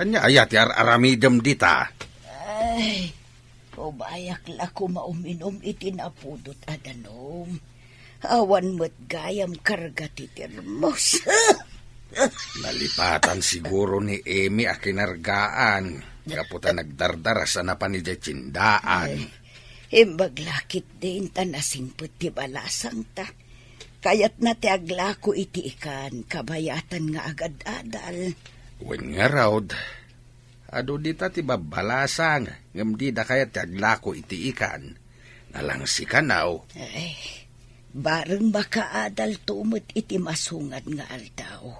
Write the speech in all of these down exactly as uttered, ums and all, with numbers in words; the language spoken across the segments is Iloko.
Ania aya ti ar-aramidem dita? Ay, umayak la koma uminum iti napudot a danum. Awan met gayam karga ti termos. Nalipatan siguro ni Emi a kinargaan gapu ta nagdardaras a napan idiay tiendaan. Ay, imbag la ketdin ta nasingpet ti balasangta. Kayatna ti aglako iti ikan, kabayatan nga agad-adal. Wen ngarud, adu dita ti babbalasang, ngem dida kayat ti aglako iti ikan. Nalangsi kano. Ay, bareng makaadalto met iti masungad nga aldaw.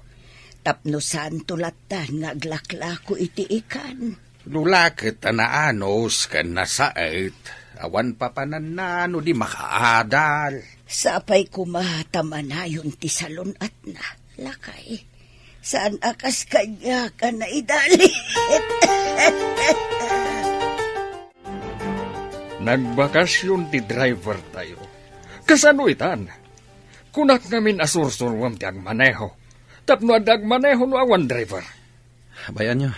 Tapno saanto lattan nga aglaklako iti ikan. No la ket a naanus ken nasaet, awan papananna no di makaadal. Sapay koma ta manayon ti salun-atna, lakay. Saan a kas kaniak a naidalit. Nagbakasyon ti driver tayo. Kasano itan? Kunak ngamin a sursuruem ti agmaneho. Tapno adda agmaneho no awan driver. Bay-anyo,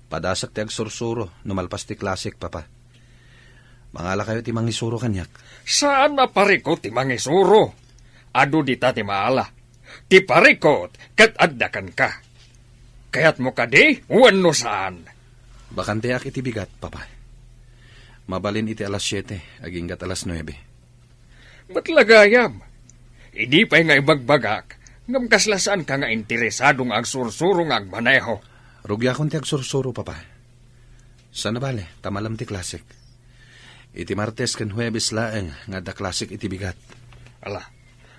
padasek ti agsursuro no malpas ti klasek, Papa. Mangalakayo ti mangisuro kaniak. Saan a parikut ti mangisuro. Adu dita ti maala. Ti parikut ket adda kenka. Kayatmo kadi wenno saan? Bakanteak iti bigat, Papa. Mabalin iti alas siete, aginggat alas nuebe. Met la gayam. Idi pay nga ibagbagak, ngem kasla saanka nga interesado nga agsursuro nga agmaneho. Rugiakon ti agsursuro, Papa. Saan a bale, ta malem ti klasek. Iti Martes ken Huebes laeng nga adda klasek iti bigat. Ala,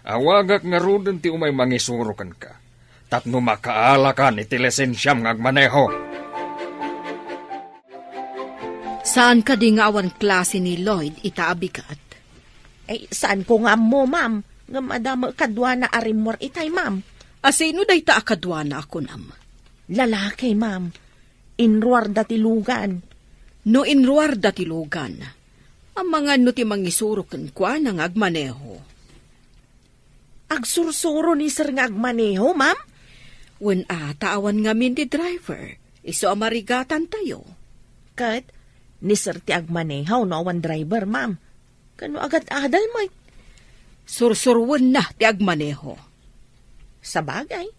awagak ngaruden ti umay mangisuro kenka. Tapno makaalakan iti lisensiam nga agmaneho. Saan kadi nga awan klase ni Lloyd ita a bigat? Ay, saanko nga ammo, ma'am. Ngem adda met kaduana a rimmuar itay, ma'am. A sino dayta a kaduana a kunam? Lalaki, ma'am. Inruarda ti lugan. No inruarda ti lugan, amangan no ti mangisuro kenkuana nga agmaneho. Agsursuro ni sir nga agmaneho, ma'am? Wen a, ta awan ngamin ti driver. Isu a marigatantayo. Ket ni sir ti agmaneho no awan driver, ma'am. Ken no agad-adal met. Sursuruenna ti agmaneho. Sabagay,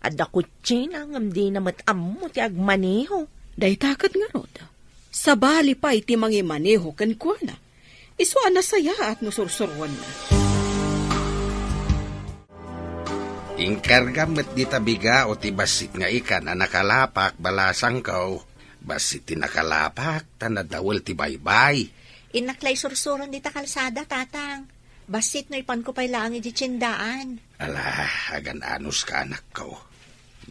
adda kotsena ngem dina met ammo ti agmaneho. Dayta ket ngarud, sabali pay ti mangimaneho kenkuana. Isu a nasayaat no sursuruenna. Inkargam met dita bigao ti bassit nga ikan a nakalapak, balasangko. Bassit ti nakalapak, ta nadawel ti baybay. Innak la isursuron dita kalsada, Tatang. Bassit no ipanko pay laeng idiay tiendaan. Ala, agan-anuska, anakko.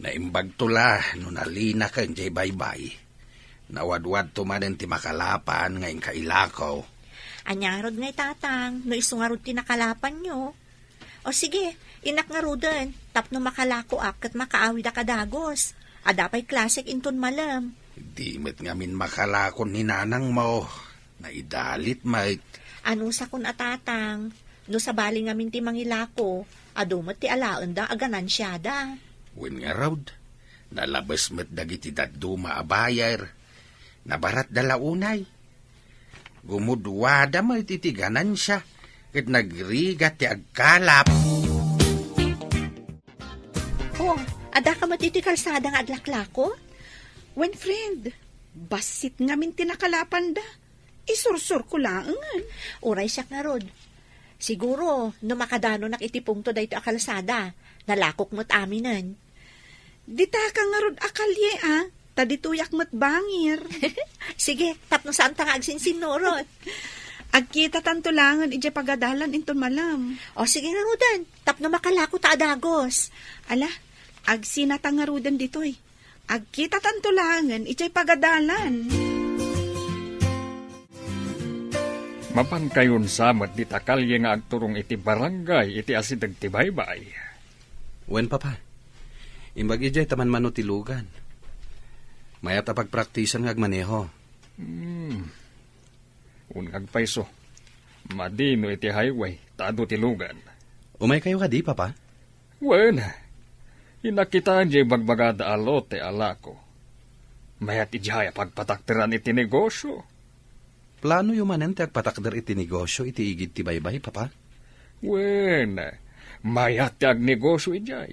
Naimbagto la no nalinaken diay baybay. Nawadwadto manen ti makalapan nga inka ilako. Ania ngarud ngay, Tatang, no isu ngarud ti nakalapanyo? O sige, innak ngaruden, tapno makalakoak ket makaawidak a dagus. Adda pay klasek inton malem. Di met ngamin makalakon ni nanangmo. Naidalit met. Anusakon a, Tatang, no sabali ngamin ti mangilako, adu met ti alaenda a ganansiada. Wen ngarud, nalabes met dagiti dadduma a bayer. Nabaratda la unay. Gumudwada met iti ganansia, ket nagrigat ti agkalap. Oh, addaka met iti kalsada nga aglaklako? Wen, friend, bassit ngamin ti nakalapanda. Isursurko laengen. Uray siak ngarud. Siguro, no makadanonak iti pungto daytoy a kalsada, nalakok met aminen. Ditaka ngarud a kalye, a, ta ditoyak met bangir. Sige, tapno saanta nga agsinsinnurot. Agkitatanto laengen idiay pagadalan inton malem. O sige ngaruden, tapno makalako ta a dagus. Ala, agsinata ngaruden ditoy. Agkitatanto laengen idiay pagadalan. Mapankayon sa met dita kalye nga agturong iti barangay iti asideg ti baybay. Wen, Papa. Imbag idiay ta manmano ti lugan. Mayat a pagpraktisan nga agmaneho. Hmm. Wen nga agpayso. Madi no iti highway, ta adu ti lugan. Umaykayo kadi, Papa? Wen, innak ita diay bagbagada a lote a lako. Mayat idiay a pagpatakderan iti negosio. Planoyo manen ti agpatakder iti negosio iti igid ti baybay, Papa? Wen, mayat ti agnegosio idiay.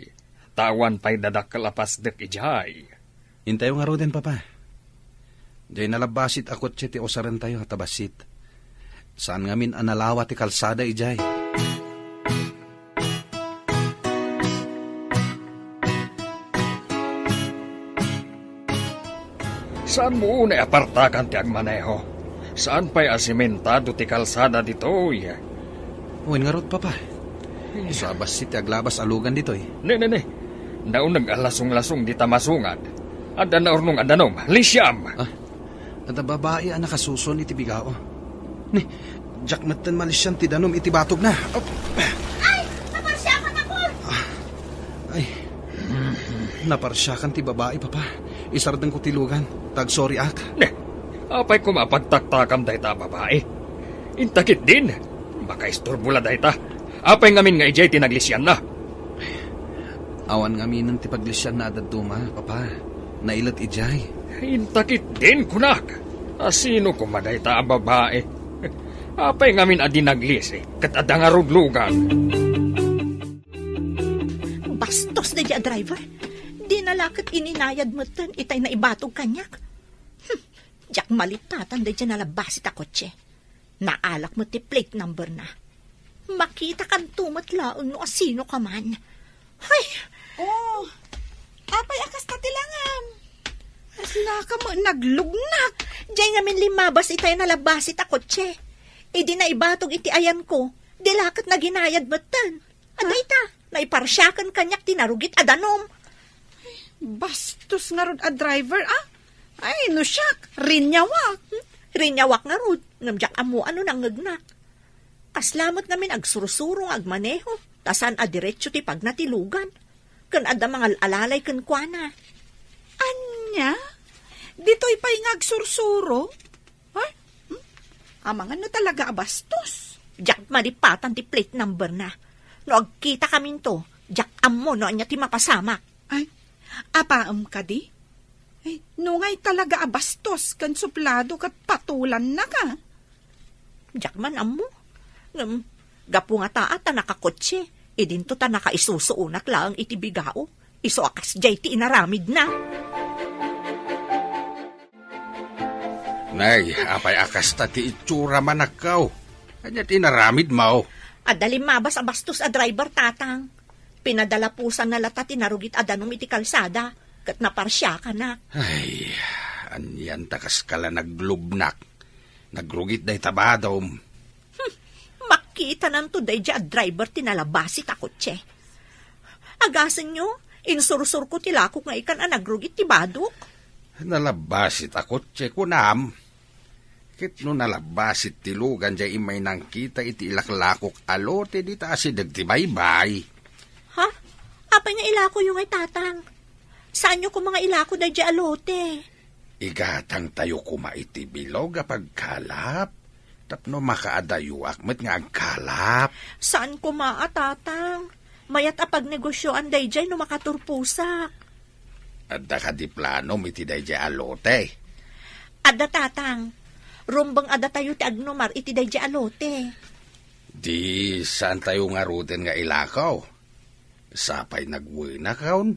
Ta awan pay dadakkel a pasdek idiay. Intayo ngaruden, Papa. Diay nalabbasit a kotse ti usarentayo ta bassit. Saan ngamin a nalawa ti kalsada idiay. Saanmo unay a partakan ti agmaneho. Saan pay a simentado ti kalsada ditoy. Wen ngarud, Papa. Isu a bassit ti aglabas a lugan ditoy. Ne, ne, ne. Nauneg a lasonglasong dita masungad. Adda naurnong a danum. Lisiam! Ah, adda babai a nakasuson iti bigao. Ni, diak metten malisian ti danum iti batogna. Op. Ay! Naparsiakan ako! Ah, ay. Naparsiakan ti babai, Papa. Isardengko ti lugan. Tagsoriak. Ne, apay koma a pagtaktakam dayta a babai? Inta ketdin. Makaisturbo la dayta. Apay ngamin nga idiay ti naglisianna? Awan ngaminen ti paglisianna a dadduma, Papa. Nailet idiay. Inta ketdin, kunak. Asino koma dayta a babai? Apay ngamin a di naglisi, ket adda ngarud lugan? Bastos daydiay a driver. Dina la ket ininayad metten itay naibatog kaniak. Hmm, diak malitatan daydiay nalabbasit a kotse. Naalak met ti plate number na. Makitakanto met laeng no asino ka man. Hay! Oh, apay a kasta ti langam? Aslaka met naglugnak. Diay ngamin limmabas itay nalabbasit a kotse. Idi naibatog iti ayanko, di la ket naginayad metten. Adayta, naiparsiakan kaniak ti narugit a danum. Bastos ngarud a driver, ah. Ay, no siak, rinyawak. Hmm? Rinyawak ngarud, ngem diak ammo no nangngegnak. Kasla met ngamin agsursuro nga agmaneho, ta saan a diretso ti pagna ti lugan. Ken adda mangal-alalay kenkuana. Ania? Ditoy pay nga agsursuro? Ay, hmm? Amangan no talaga a bastos. Diak malipatan ti plate number na. No agkitakaminto, diak ammo no ania ti mapasamak. Ay, apaem kadi? Ay, no ngay talaga a bastos ken suplado ket patulanna ka. Diak man ammo. Ngem, gapu nga taa ta nakakotse, idinto ta nakaisusuonak laeng iti bigao. Isu a kasdiay ti inaramidna. Nay, apay a kasta ti itsura, manakkaw? Ania ti inaramidmo? Adda limmabas a bastos a driver, Tatang. Pinadalapusanna latta ti narugit a danum iti kalsada, ket naparsiakanak. Ay, anian ta kaska la naglubnak. Nagrugit dayta badom. Hmm, makitananto daydiay a driver ti nalabasit a kotse. Agasenyo, insursurko ti lakok nga ikan a nagrugit ti badok. Nalabasit a kotse, kunam. Ket no nalabasit ti lugan diay immay nangkita iti ilaklakok a lote dita asideg ti baybay. Ha? Apay nga ilakoyo ngay, Tatang? Saanyo koma nga ilako daydiay a lote? Igatangtayo koma iti bilog a pagkalap tapno makaadayoak met nga agkalap. Saan koma a, Tatang. Mayat a pagnegosioan daydiay no makaturposak. Adda kadi planom iti daydiay a lote? Adda, Tatang. Rumbeng a datayo ti agnumar iti daydiay a lote. Di saantayo ngaruden nga ilako? Sapay nagwenakon,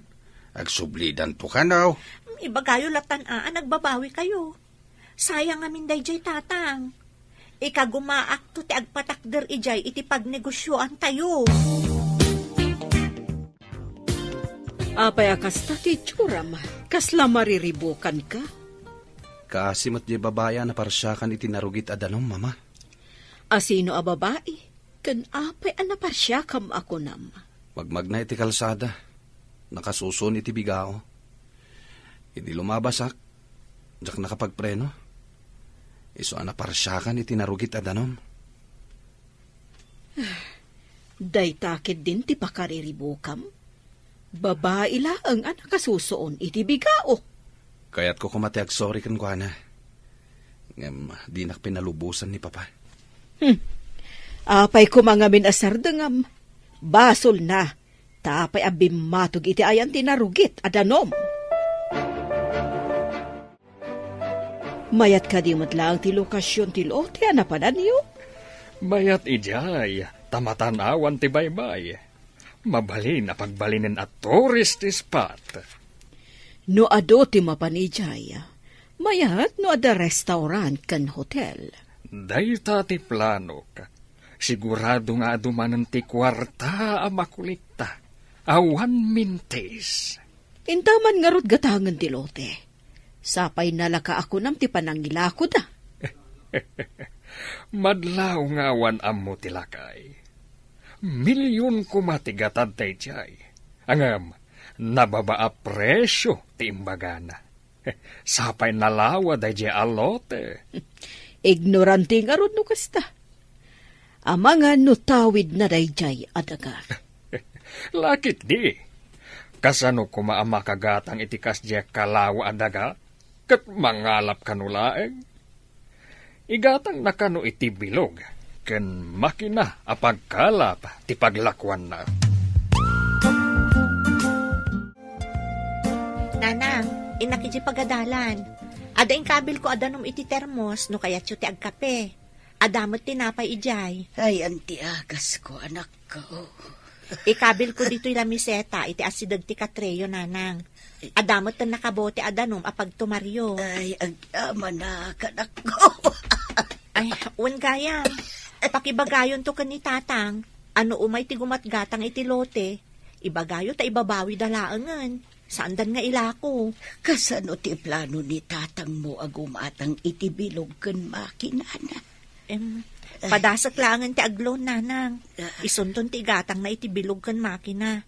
agsublidanto kano. Ibagayo latan a nagbabawikayo. Sayang ngamin daydiay, Tatang. Ikagumaakto ti agpatakder idiay iti pagnegosioantayo. Apay a kasta ti itsuram? Kasla mariribukanka? Kaasi met diay babai a naparsiakan iti narugit a danum, Mama. Asino a babai? Ken apay a naparsiakam a kunam? Magmagna iti kalsada. Nakasuson iti bigao. Idi lumabasak, diak nakapagpreno. Isu a naparsiakan iti narugit a danum. Dayta ketdin ti pakariribukam? Babai laeng a nakasusuon iti bigao. Kayatko koma ti agsorry kenkuana. Ngem dinak pinalubosan ni Papa. Hmm. Apay koma ngamin a sardengam? Basolna. Ta apay a bimmatog iti ayan ti narugit a danum? Mayat kadi met laeng ti lokasion ti lote a napananyo? Mayat idiay, ta matan awan ti baybay. Mabalin a pagbalinen a tourist spot. No adu ti mapan idiay, mayat no adda restaurant ken hotel. Dayta ti planok. Sigurado nga adu manen ti kuarta a makulikta. Awan mintis. Intaman ngarud gatangen ti lote. Sapay nalaka a kunam ti panangilakoda. Madlaw nga awan ammo ti lakay. Milyon koma ti gatad daydiay. Ngem, nababa a presio ti imbagana. Sapay nalawa daydiay a lote. Ignorante ngarud no kasta. Amangan no tawidna daydiay a daga. Lakit di. Kasano koma a makagatang iti kasdiay a kalawa a daga? Ket mangalap kano laeng? Igatangna kano iti bilog ken makina a pagkalap ti paglakuanna. Nanang, innak iti pagadalan. Adda inkabilko a danum iti termos no kayatyo ti agkape. Adda met tinapay idiay. Ay, anti agasko, anakko. Ikabilko ditoy lamiseta iti asideg ti katreo, nanang. Adda met nakabote a danum a pagtumaryo. Ay, agyamanak, anakko. Ay, wen gayam. Pakibagayonto ken ni tatang. No umay ti gumatgatang iti lote, ibagayo ta ibabawida laengen. Saandan nga ilako. Kasano ti plano ni tatangmo a gumatang iti bilog ken makinana? Em, padasek laengen ti agloan, nanang. Ah. Isunton ti igatangna iti bilog ken makina.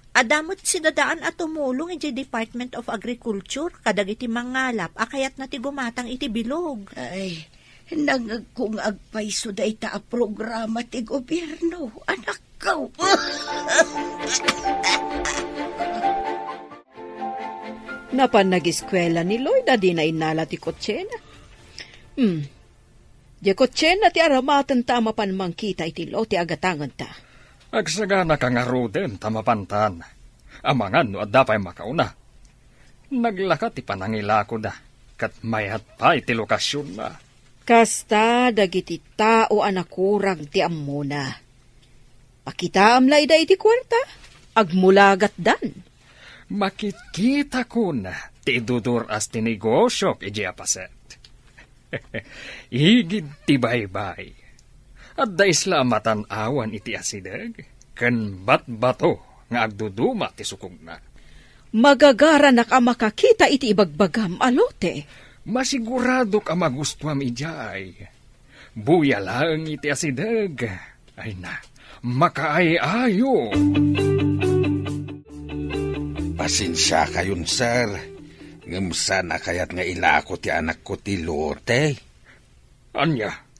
Adda met sidadaan a tumulong idiay Department of Agriculture kadagiti mangalap a kayatna ti gumatang iti bilog. Ay, nangngegko nga agpayso dayta a programa ti gobierno, anakko. Napan nagiskuela ni Lloyd a dina innala ti kotsena. Hmm. Diay kotsena ti aramatenta a mapan mangkita iti lote a gatangenta. Agsaganaka ngaruden ta mapantan. Amangan no adda pay makauna. Naglaka ti panangilakoda, ket mayat pay ti lokasionna. Kasta dagiti tao a nakurang ti ammona. Pakitaam la ida iti kuarta, agmulagatdan. Makitkitakon ti idudur-as ti negosiok idiay a paset. Igid ti baybay. Adda isla a matan-awan iti asideg, ken batbato nga agduduma ti sukogna. Magagaranak a makakita iti ibagbagam a lote. Masiguradok a magustuam idiay. Buya laeng iti asideg. Ay na, makaay-ayo. Pasensiakayon, sir. Ngem saan a kayat nga ilako ti anakko ti lote. Ania?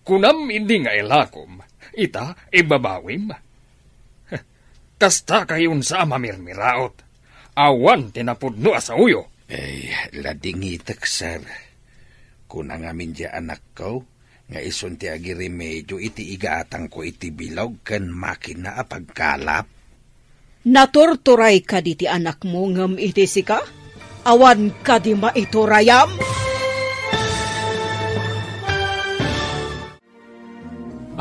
Kunam idi nga ilakom, ita ibabawim? Kasta kayon sa a mamirmiraot. Awan ti napudno a saoyo. Ay, ladingitek, sir. Kuna ngamin diay anakko nga isun ti agiremedio iti igatangko iti bilog ken makina a pagkalap. Naturturay kadi ti anakmo ngem iti sika? Awan kadi maiturayam?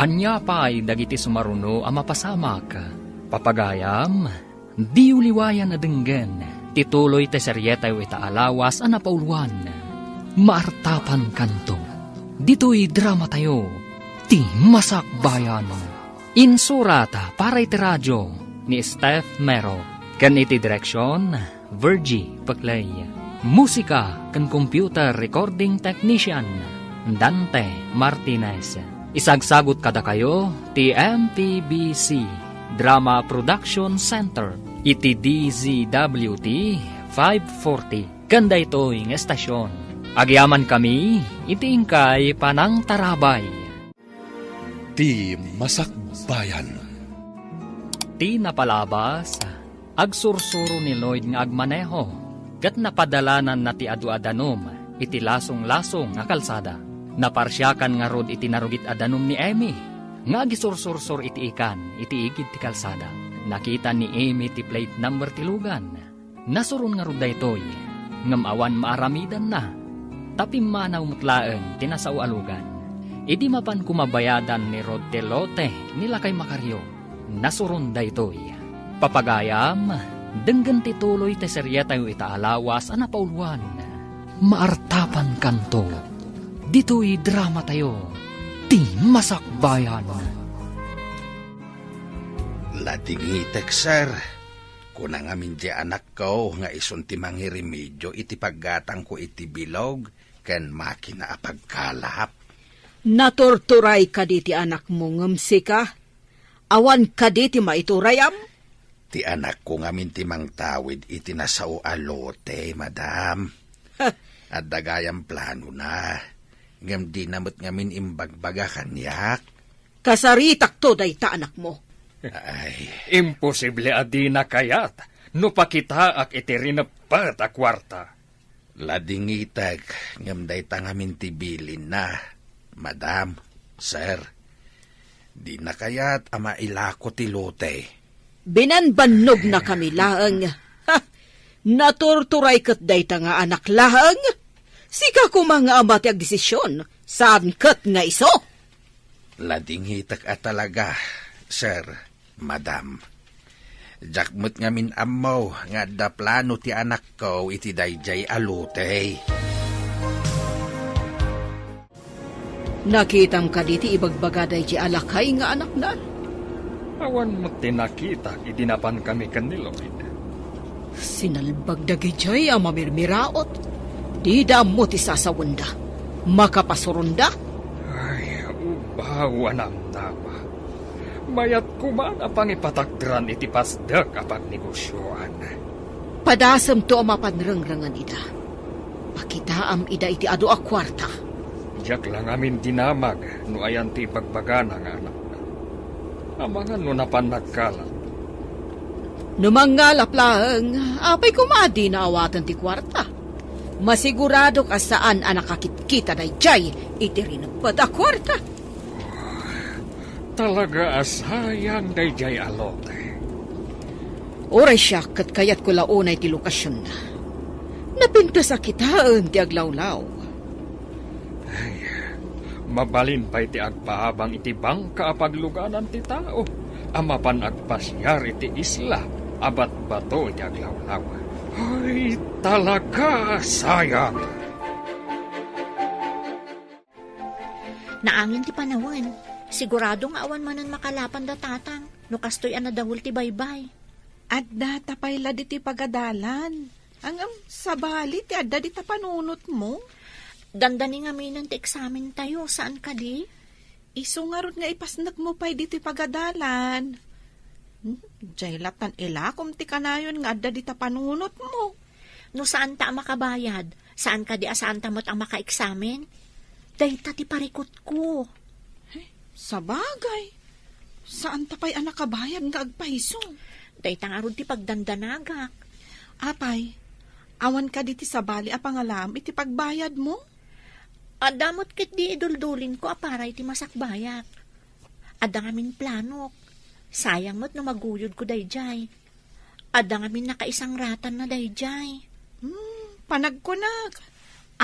Ania pay dagiti sumaruno a mapasamak? Papagayam, diyo liwayan a denggen ti tuloy ti serietayo ita a lawas a napauluan. Maartapankanto. Ditoy dramatayo, ti Masakbayan. Insurat para iti radio ni Steph Mero ken iti direksion, Virgie Peclay. Musika ken computer recording technician, Dante Martinez. Isagsagut kadakayo ti M P B C Drama Production Center iti D Z W T five forty ken daytoy nga estasion. Agyamankami iti inkay panangtarabay. Ti Masakbayan. Ti napalabas, agsursuro ni Lloyd nga agmaneho, ket napadalananna ti adu a danum iti lasonglasong a kalsada. Naparsiakan ngarud iti narugit a danum ni Emmy nga agisursursor iti ikan iti igid ti kalsada. Nakita ni Emmy ti plate number ti lugan. Nasuron ngarud daytoy, ngem awan maaramidanna. Ta pimmanaw met laeng ti nasao a lugan. Idi mapan koma bayadan ni Rod ti lote ni lakay Macario, nasuron daytoy. Papagayam, denggen ti tuloy ti serietayo ita a lawas a napauluan. Maartapankanto ditoy dramatayo, Ti Masakbayan. Ladingitek, sir. Kuna ngamin ti anakko nga isun ti mangiremedio iti paggatangko iti bilog ken makina a pagkalap. Naturturay kadi ti anakmo ngem sika? Awan kadi ti maiturayam? Ti anakko ngamin ti mangtawid iti nasao a lote, madam. Ha! Adda gayam planona, ngem dina met ngamin imbagbaga kaniak. Kasaritakto dayta anakmo. Ay. Imposible a dina kayat no pakitaak iti rineppet a kuarta. Ladingitek, ngem dayta ngamin ti bilinna, madam, sir. Dina kayat a mailako ti lote. Binanbannogna kami laeng. Ha! Naturturay ket dayta nga anak laeng? Sika koma nga ama ti agdesision, saan ket nga isu? Ladingitek a talaga, sir, madam. Diak met ngamin ammo nga adda plano ti anakko iti daydiay a lote. Nakitam kadi ti ibagbaga daydiay a lakay nga anakna? Awan met ti nakitak idi napankami ken ni Lloyd. Sinalbag dagidiay a mamirmiraot. Dida ammo ti sasawenda. Makapasuronda. Ay, ubaw a namnama. Mayat koma a pangipatakderan iti pasdek a pagnegosioan. Padasemto a mapan rengrengen ida. Pakitaam ida iti adu a kuarta. Diak la ngamin dinamag no ayan ti ibagbagana nga anakna. Amangan no napan nagkalap. No mangngalap laeng, apay koma a dina awaten ti kuarta? Masiguradok a saan a nakakitkita daydiay iti rineppet a kuarta. Talaga a sayang daydiay a lote. Uray siak ket kayatko la unay ti lokasionna. Napintas a kitaen ti aglawlaw. Ay, mabalin pay ti agpaabang iti bangka a pagluganan ti tao a mapan agpasiar iti isla a batbato iti aglawlaw. Ay, talaga a sayang! Naangin ti panawen. Sigurado nga awan manen makalapan da tatang no kastoy a nadawel ti baybay. Adda ta pay la ditoy pagadalan. Ngem sabali ti adda dita panunotmo? Dandani ngaminen ti eksamentayo, saan kadi? Isu ngarud nga ipasnekmo pay ditoy pagadalan. Hmm, diay lattan ilakom ti kanayon nga adda dita panunotmo. No saanta a makabayad, saan kadi a saanta met a makaeksamen? Dayta ti parikutko. Eh, sabagay, saanta pay a nakabayad nga agpaiso. Dayta ngarud ti pagdandanagak. Apay, awan kadi ti sabali a pangalaam iti pagbayadmo? Adda met ketdi iduldulinko a para iti masakbayak. Adda ngamin planok. Sayang met no maguyodko daydiay. Adda ngamin nakaisangratanna daydiay. Hmm, panagkunak,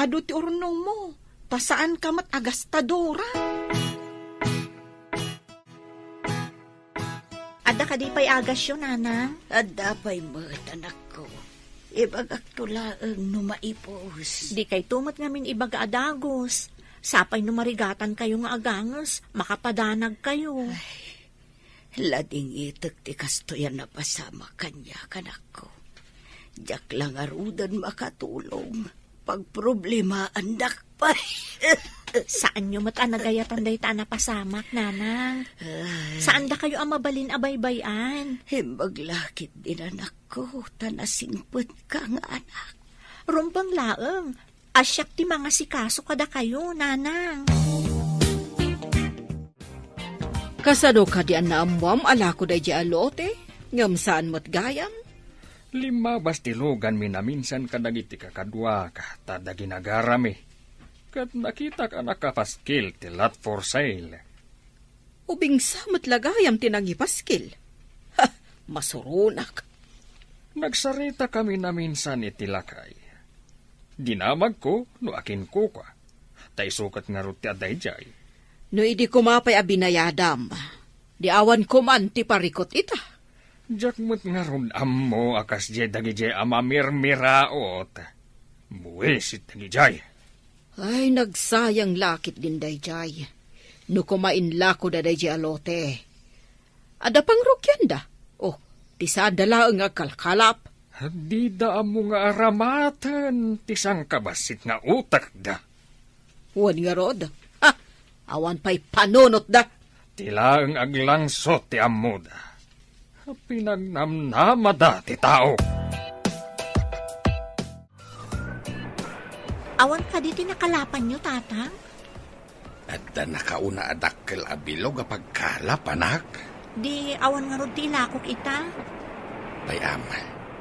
adu ti urnongmo, ta saanka met a gastadora. Adda kadi pay agasyo, nanang? Adda pay met, anakko. Ibagakto laeng no maipus. Dikayto met ngamin ibaga a dagus. Sapay no marigatankayo nga aganges, makapadanagkayo. Ay, ladingitek ti kastoy a napasamak kaniak, anakko. Diak la ngaruden makatulong. Pagproblemaandak pay. Saanyo met a nagayatan dayta a napasamak, nanang. Ay. Saandakayo a mabalin a baybay-an. Imbag la ketdin, anakko, ta nasingpetka nga anak. Rumbeng laeng, a siak ti mangasikaso kadakayo, nanang. Kasano kadi a naammoam a lako daydiay a lote, ngem saan met gayam? Limmabas ti luganmi naminsan kadagiti kakaduak, ta adda ginagarami. Ket nakitak a nakapaskil ti lot for sale. Ubingsa met la gayam ti nangipaskil. Ha, masuronak. Nagsaritakami naminsan iti lakay. Dinamagko no akinkuka. Ta isu ket ngarud ti adda idiay. No idi koma pay a binayadam, di awan koman ti parikut ita. Diak met ngarud ammo a kasdiay dagidiay a mamirmiraot. Buisit dagidiay. Ay, nagsayang la ketdin daydiay. No koma inlakoda daydiay a lote. Adda pangrugianda. Oh, ti saanda laeng nga agkalkalap. Dida ammo nga aramaten ti sangkabassit nga utekda. Wen ngarud, ha, awan pay panunotda. Ti laeng aglangsot ti ammoda. Pinagnamnamada ti tao. Awan kadi ti nakalapanyo, Tatang? Adda nakauna a dakkel a bilog a pagkalap, anak. Di awan ngarud ti ilakok ita? Bay-am,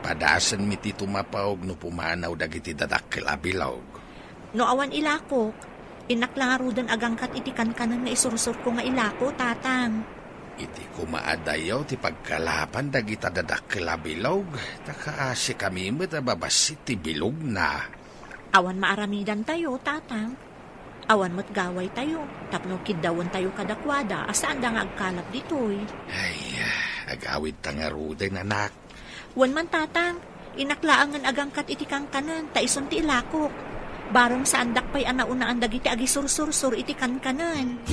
padasenmi ti tumapawg no pumanaw dagiti dadakkel a bilog. No awan ilakok, innak la ngaruden agangkat iti kankanen nga isursurko nga ilako, Tatang. Iti koma a dayaw ti pagkalapan dagita dadakkel a bilog, ta kaasikami met a babassit ti bilogna. Awan maaramidantayo, Tatang. Awan met gawaytayo, tapno kiddawentayo kadakuada a saanda nga agkalap ditoy. Ay, agawidta ngaruden, anak. Wen man, Tatang, innak laengen agangkat iti kankanen, ta isun ti ilakok. Bareng saandak pay a naunaan dagiti agisursursur iti kankanen.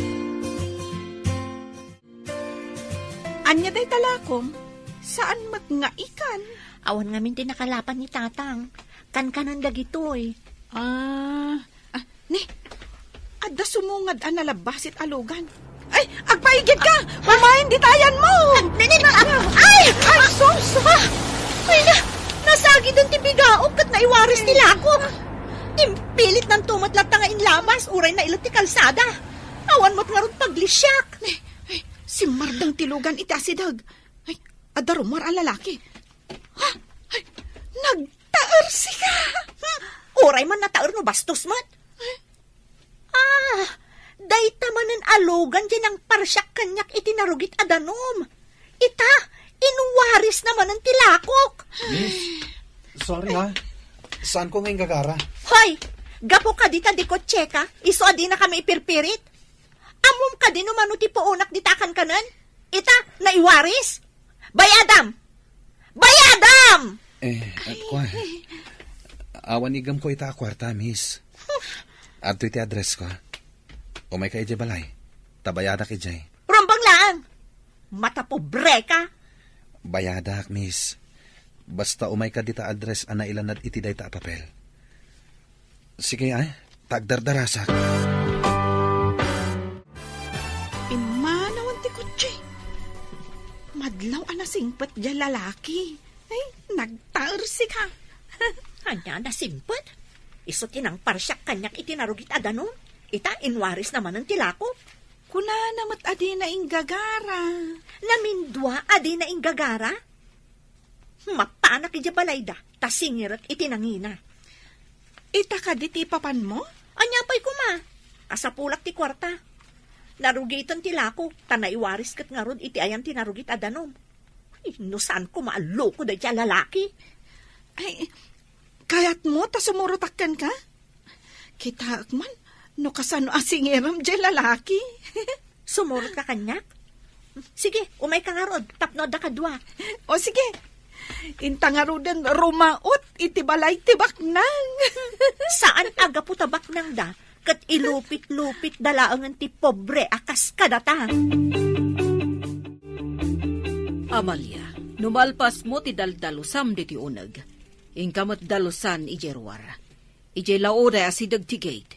Ania dayta lakom? Saan met nga ikan? Awan ngamin ti nakalapan ni Tatang. Kankanen dagitoy. Ah, ah, ni, adda sumungad a nalabbasit a lugan. Ay, agpaigid ka! Umayen ditayan mo! Ah, ni, ni, ni, ah, ay! Ay, sus! Ah, ay na, nasagiden ti bigaok ket naiwaris ti lakok. Impilit nanto met latta nga inlabas, uray nailet ti kalsada. Awan met ngarud paglisiak. Ay, ay, simmardeng ti lugan iti asideg. Ay, adda rummuar a lalaki. Ha? Ay, nagtaersika! Hmm, uray man nataer no bastos met. Ay. Ah, dayta manen a lugan ti nangparsiak kaniak iti narugit a danum. Ita, inwarisna manen ti lakok. Miss, sorry ha. Saanko nga inggagara. Hoy, gapu kadi ta dikotseka, isu a dinakami ipirpirit? Ammom kadi no mano ti puonak dita a kankanen? Ita, naiwaris? Bayadam! Bayadam! Eh, ah, kua. Awan igamko ita a kuarta, miss. Adtoy ti addressko. Umayka idiay balay. Ta bayadak idiay. Rumbeng laeng! Matapobreka! Bayadak, miss. Basta umayka dita address a nailanad iti dayta a papel. Sige, ay, ta agdardarasak. Pimmanawan ti kotse. Madlaw a nasingpet diay lalaki. Ay, nagtaersika. Ania a nasingpet? Isu ti nangparsiak kaniak iti narugit a danum. Ita, inwarisna manen ti lakok. Kunana met a dina inggagara. Namindua a dina inggagara? Mapanak idiay balayda, ta singirek iti nangina. Ita kadi ti ipapanmo? Ania pay koma? Asapulak ti kuarta. Narugiten ti lakok, ta naiwaris ket ngarud iti ayan ti narugit a danum. Ay, no saan koma a loko daydiay a lalaki. Ay, kayatmo ta sumurotak kenka? Kitaek man no kasano a singirem diay lalaki. Sumurotka kaniak? Sige, umayka ngarud, tapno adda kadua. O sige, inta ngaruden rumaot iti balay ti baknang. Saan a gapu ta baknangda, ket ilupit-lupitda laengen ti pobre a kas kadata. Amalia, no malpasmo ti daldalusam ditoy uneg, inka met dalusan idiay ruar. Idiay laoday a sideg ti gate.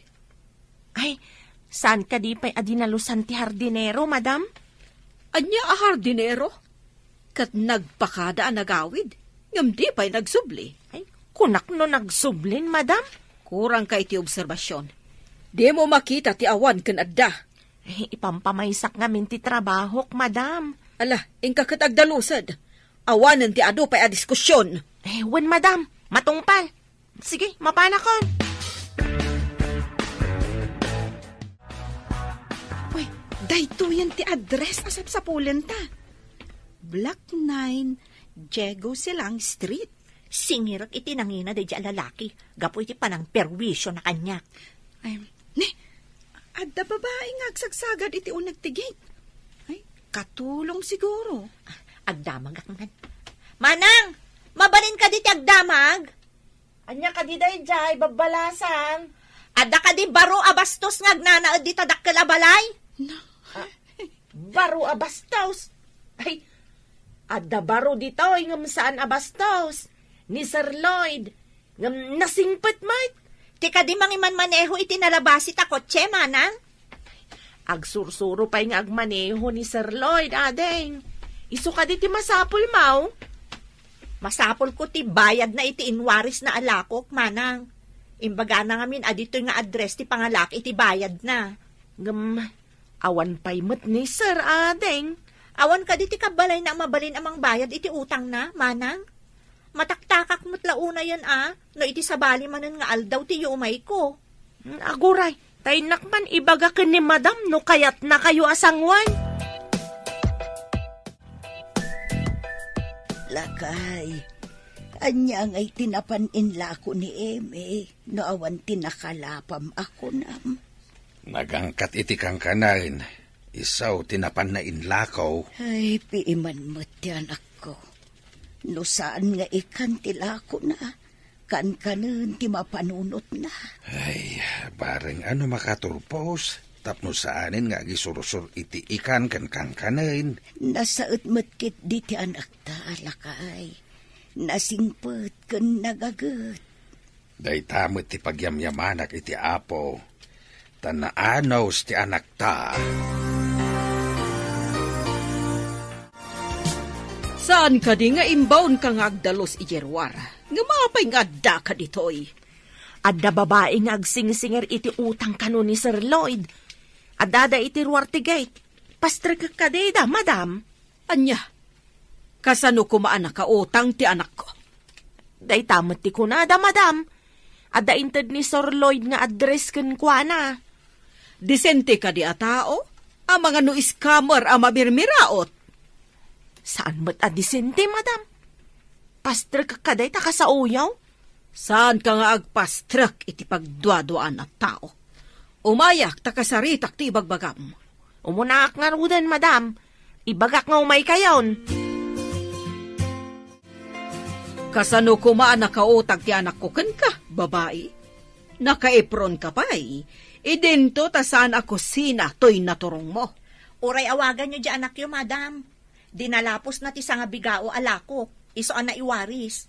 Ay, saan kadi pay a dinalusan ti hardinero, madam? Ania a hardinero? Ket nagpakada a nagawid, ngem di pay nagsubli. Ay, kunak no nagsublin, madam. Kurangka iti obserbasion. Dimo makita ti awan ken adda. Ay, ipampamaysak ngamin ti trabahok, madam. Ala, inka ket agdalused. Awanen ti adu pay a diskusion. Eh, wen, madam. Matungpal. Sige, mapanakon. Uy, daytoyen ti address a sapsapulenta. Block nine, Diego Silang Street. Singirek iti nangina daydiay a lalaki gapu iti panangperwisio na kaniak. Ay, ni, adda babai nga agsagsagad iti uneg ti gate. Ay, katulong siguro. Agdamagak man. Manang, mabalin kadi ti agdamag? Ania kadi daydiay, babbalasan? Adda kadi baro a bastos nga agnanaed dita dakkel a balay? Na- Ah, baro a bastos? Ay, adda baro ditoy ngem saan a bastos. Ni Sir Lloyd. Ngem nasingpet met. Ti kadi mangimanmaneho iti nalabasi ta kotse, manang? Agsursuro pay nga agmaneho ni Sir Lloyd, ading. Isu kadi ti masapul, maw? Masapulko ti bayadna iti inwarisna a lakok, manang. Imbagana ngamin a ditoy nga address ti pangalak iti bayadna. Ngem, awan pay met ni Sir, ading. Awan kadi ti kabbalayna a mabalin a mangbayad iti utangna, manang? Mataktakak met la unayen a, no iti sabali manen nga aldaw ti yumayko. Hmm, aguray, ta innak man ibaga ken ni Madam no kayatnakayo a sangoan. Lakay, ania ngay ti napan inlako ni Eme no awan ti nakalapam a kunam? Nagangkat iti kankanaen, isu ti napanna inlako. Ay, piiman met ti anakko. No saan nga ikan ti lakona, kankanen ti mapanunotna. Ay, bareng a no makaturpos, tapno saanen nga agisursor iti ikan ken kankanen. Nasaet met ketdi ti anakta, lakay. Nasingpet ken nagaget. Dayta met ti pagyamyamanak iti Apo, ta naanus ti anakta. Saan kadi nga imbaonka nga agdalus idiay ruar? Ngem apay nga addaka ditoy? Adda babai nga agsingsingir iti utang kano ni Sir Lloyd. Addada iti ruar ti gate. Pastrekek kadi da, madam? Ania? Kasano koma a nakautang ti anakko? Dayta met ti kunada, madam. Adda inted ni Sir Lloyd nga address kenkuana. Disente kadi a tao? Amangan no scammer a mamirmiraot? Saan met a disente, madam. Pastrek kadayta kasaoyo? Saanka nga agpastrek iti pagduaduaan a tao. Umayak ta kasaritak ti ibagbagam. Umunaak ngaruden, madam. Ibagak nga umaykayon. Kasano koma a nakautang ti anakko kenka, babai? Nakaipronka pay. Idinto ta saan a kusina toy naturongmo. Uray awaganyo di anakyo, madam. Dinalapusna ti sangabigao a lakok, isu a naiwaris.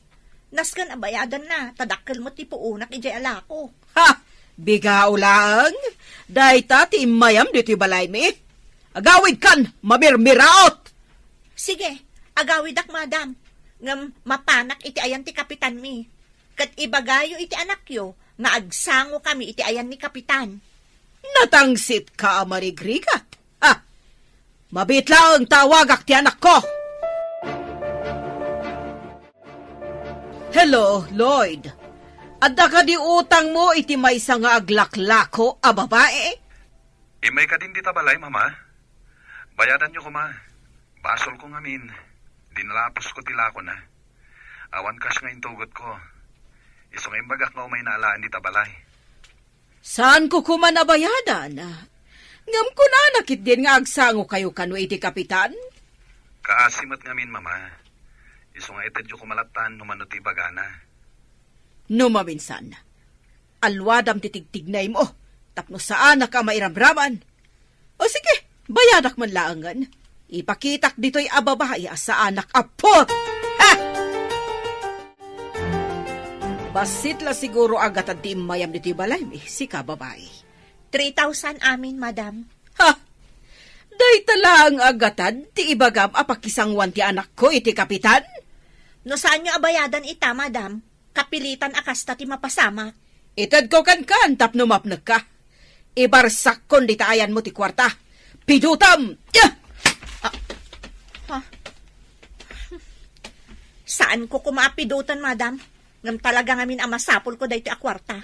Nasken a bayadanna, ta dakkel met ti puonak idiay a lakok. Ha! Bigao laeng? Dayta ti immayam ditoy balaymi? Agawidkan, mamirmiraot! Sige, agawidak, madam. Ngem mapanak iti ayan ti kapitanmi. Ket ibagayo iti anakyo nga agsangokami iti ayan ni kapitan. Natangsitka a marigrigat. Ha! Mabiit laeng ta awagak ti anakko. Hello, Lloyd. Adda kadi utangmo iti maysa nga aglaklako a babai? Immay kadin dita balay, Mama. Bayadanyo koma. Basolko ngamin. Dinalaposko ti lakona. Awan cash nga intugotko. Isu nga imbagak nga umayna alaen dita balay. Saanko koma a bayadan? Ngem kunana ketdin nga agsangokayo kano iti kapitan? Kaasi met ngamin, Mama. Isu nga itedyo koma lattan no mano ti ibagana. No maminsan, alwadam ti tigtignaymo tapno saanak a mairamraman. O sige, bayadak man laengen. Ipakitak ditoy a babai a saanak a put! Ha! Bassit la siguro a gatad ti immayam ditoy balaymi, sika babai. Three thousand amin, madam. Ha! Dayta laeng a gatad ti ibagam a pakisangoan ti anakko iti kapitan? No saanyo a bayadan ita, madam, kapilitan a kasta ti mapasamak. Itedko kenkan tapno mapnekka. Ibarsakkon dita ayanmo ti kuarta. Pidutam! Ah! Ah. Ha? Saanko koma a pidutan, madam. Ngem talaga ngamin a masapulko daytoy a kuarta.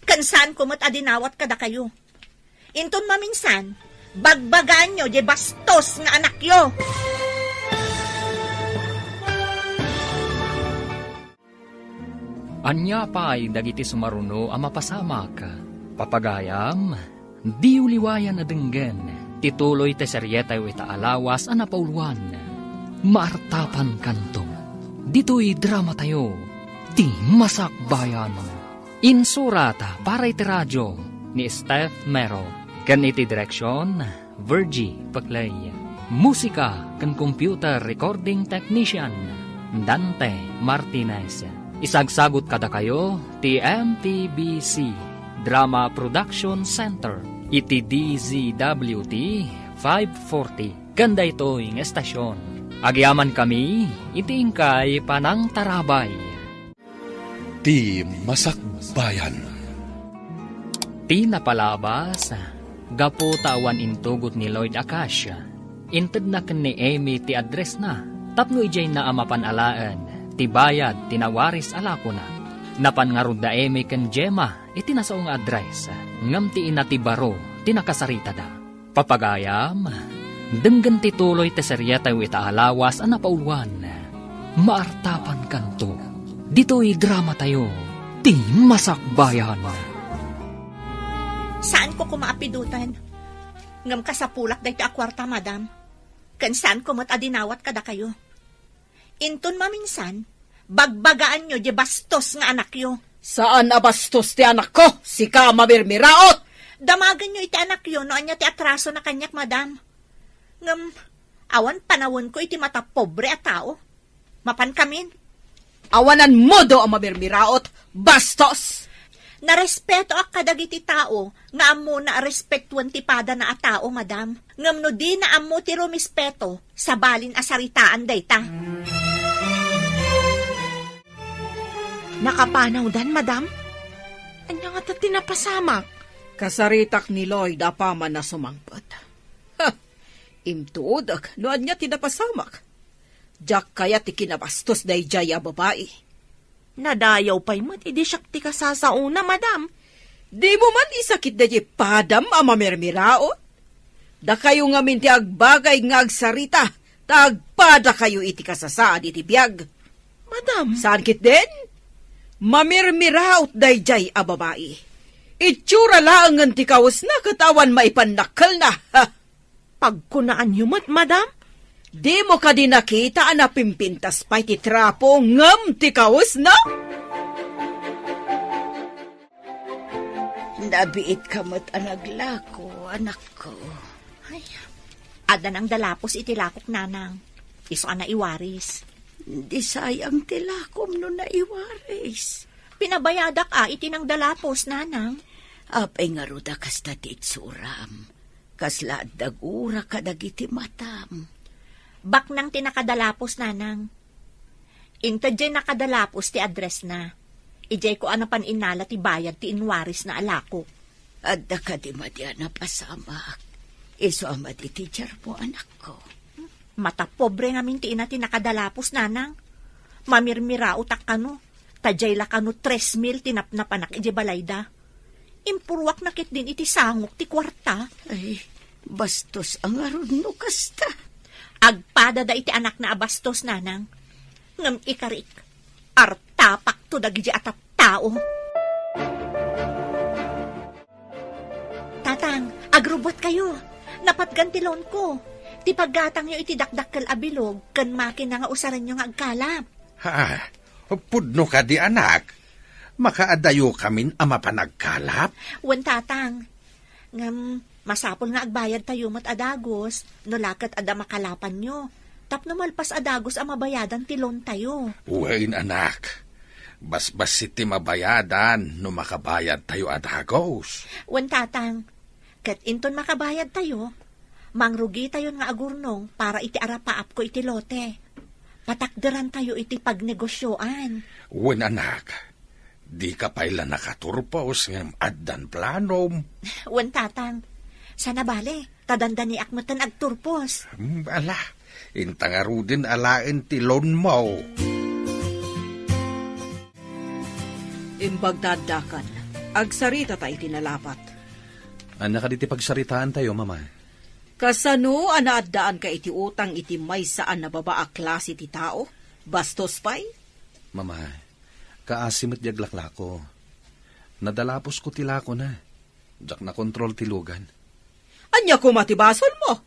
Ken saanko met a dinawat kadakayo. Inton maminsan, bagbagaanyo diay bastos nga anakyo. Ania pay dagiti sumaruno a mapasamak? Papagayam, diyo liwayan a denggen ti tuloy ti serietayo ita a lawas a napauluan. Maartapankanto. Ditoy dramatayo, ti Masakbayan. Insurat para iti radio ni Steph Mero ken iti direksion Virgie Paclay. Musika ken computer recording technician, Dante Martinez. Isagsagut kadakayo ti M P B C Drama Production Center iti D Z W T five forty. Ken daytoy nga estasyon, agyamankami iti inkay panangtarabay. Ti Masakbayan. Ti napalabas, gapu ta awan intugot ni Lloyd a cash, intedna ken ni Amy ti addressna tapno idiayna a mapan alaen ti bayad ti nawaris a lakona. Napan ngarud da Amy ken Gemma iti nasao nga address, ngem ti ina ti baro ti nakasaritada. Papagayam, denggen ti tuloy ti serietayo ita a lawas a napauluan. Maartapankanto. Ditoy dramatayo, ti Masakbayan. Saanko koma a pidoten. Ngem kasapulak daytoy a kuarta, madam. Ken saanko met a dinawat kadakayo. Inton maminsan, bagbagaanyo diay bastos nga anakyo. Saan a bastos ti anakko, sika a mamirmiraot! Damagenyo iti anakyo no ania ti atrasona kaniak, madam. Ngem, awan panawenko iti matapobre a tao. Mapankamin. Awan a modo a mamirmiraot, bastos! Narespetoak kadagiti tao nga ammona a respetuen ti padana a tao, madam. Ngem no dina ammo ti rumispeto, sabalin a saritaan dayta. Nakapanawdan, madam? Ania ngata ti napasamak? Kasaritak ni Lloyd apaman a sumangpet. Ha! Intuodek no ania ti napasamak. Diak kayat ti kinabastos daydiay a babai. Nadayaw pay met idi siak ti kasasaona, madam. Dimo man isakit daydiay padam a mamirmiraot? Dakayo ngamin ti agbagay nga agsarita, ta agpadakayo iti kasasaad iti biag. Madam. Saan ketdin? Mamirmiraot daydiay a babai. Itsura laengen ti kawesna ket awan maipannakkelna. Ha! Pagkunaanyo met, madam? Dimo kadi nakita a napimpintas pay ti trapo ngem ti kawesna? Nabiitka met a naglako, anakko. Ay, adda nangdalapos iti lakok, nanang. Isu a naiwaris. Di sayang ti lakom no naiwaris. Pinabayadak a iti nangdalapos, nanang. Apay ngarud a kasta ti itsuram? Kasla adda gura kadagiti matam. Baknang ti nakadalapos, nanang. Inted diay nakadalapos ti addressna. Idiayko a napan innala ti bayad ti inwarisna a lakok. Adda kadi madi a napasamak? Isu a madi ti diarmo, anakko. Matapobre ngamin ti ina ti nakadalapos, nanang. Mamirmiraotak kano, ta diay la kano tres mil ti napnapanak idiay balayda. Impuruakna ketdin iti sangok ti kuarta. Ay, bastos a ngarud no kasta. Agpadada iti anakna a bastos, nanang. Ngem ikarik, artapakto dagidi a tattao. Tatang, agrubbuatkayo. Napatgan ti loanko. Ti paggatangyo iti dakdakkel a bilog ken makina nga usarenyo nga agkalap. Ha? Pudno kadi, anak? Makaadayokamin a mapan agkalap? Wen, tatang. Ngem, masapul nga agbayadtayo met a dagus, no la ket adda makalapanyo. Tapno malpas a dagus a mabayadan ti loantayo. Wen, anak. Basbassit ti mabayadan no makabayadtayo a dagus. Wen, tatang. Ket inton makabayadtayo, mangrugitayon nga agurnong para iti arapaapko iti lote. Patakderantayo iti pagnegosioan. Wen, anak. Dika pay la nakaturpos ngem addan planom. Wen, tatang. Sana bale, ta dandaniak metten agturpos. Hmm, ala, inta ngaruden alaen ti loanmo. Imbag ta addakan, agsaritata iti nalapat. Ania kadi ti pagsaritaantayo, Mama? Kasano a naaddaanka iti utang iti maysa a nababa a klase ti tao? Bastos pay? Mama, Kaasi met diay aglaklako. Nadalapusko ti lakona. Diak nakontrol ti lugan. Ania koma ti basolmo?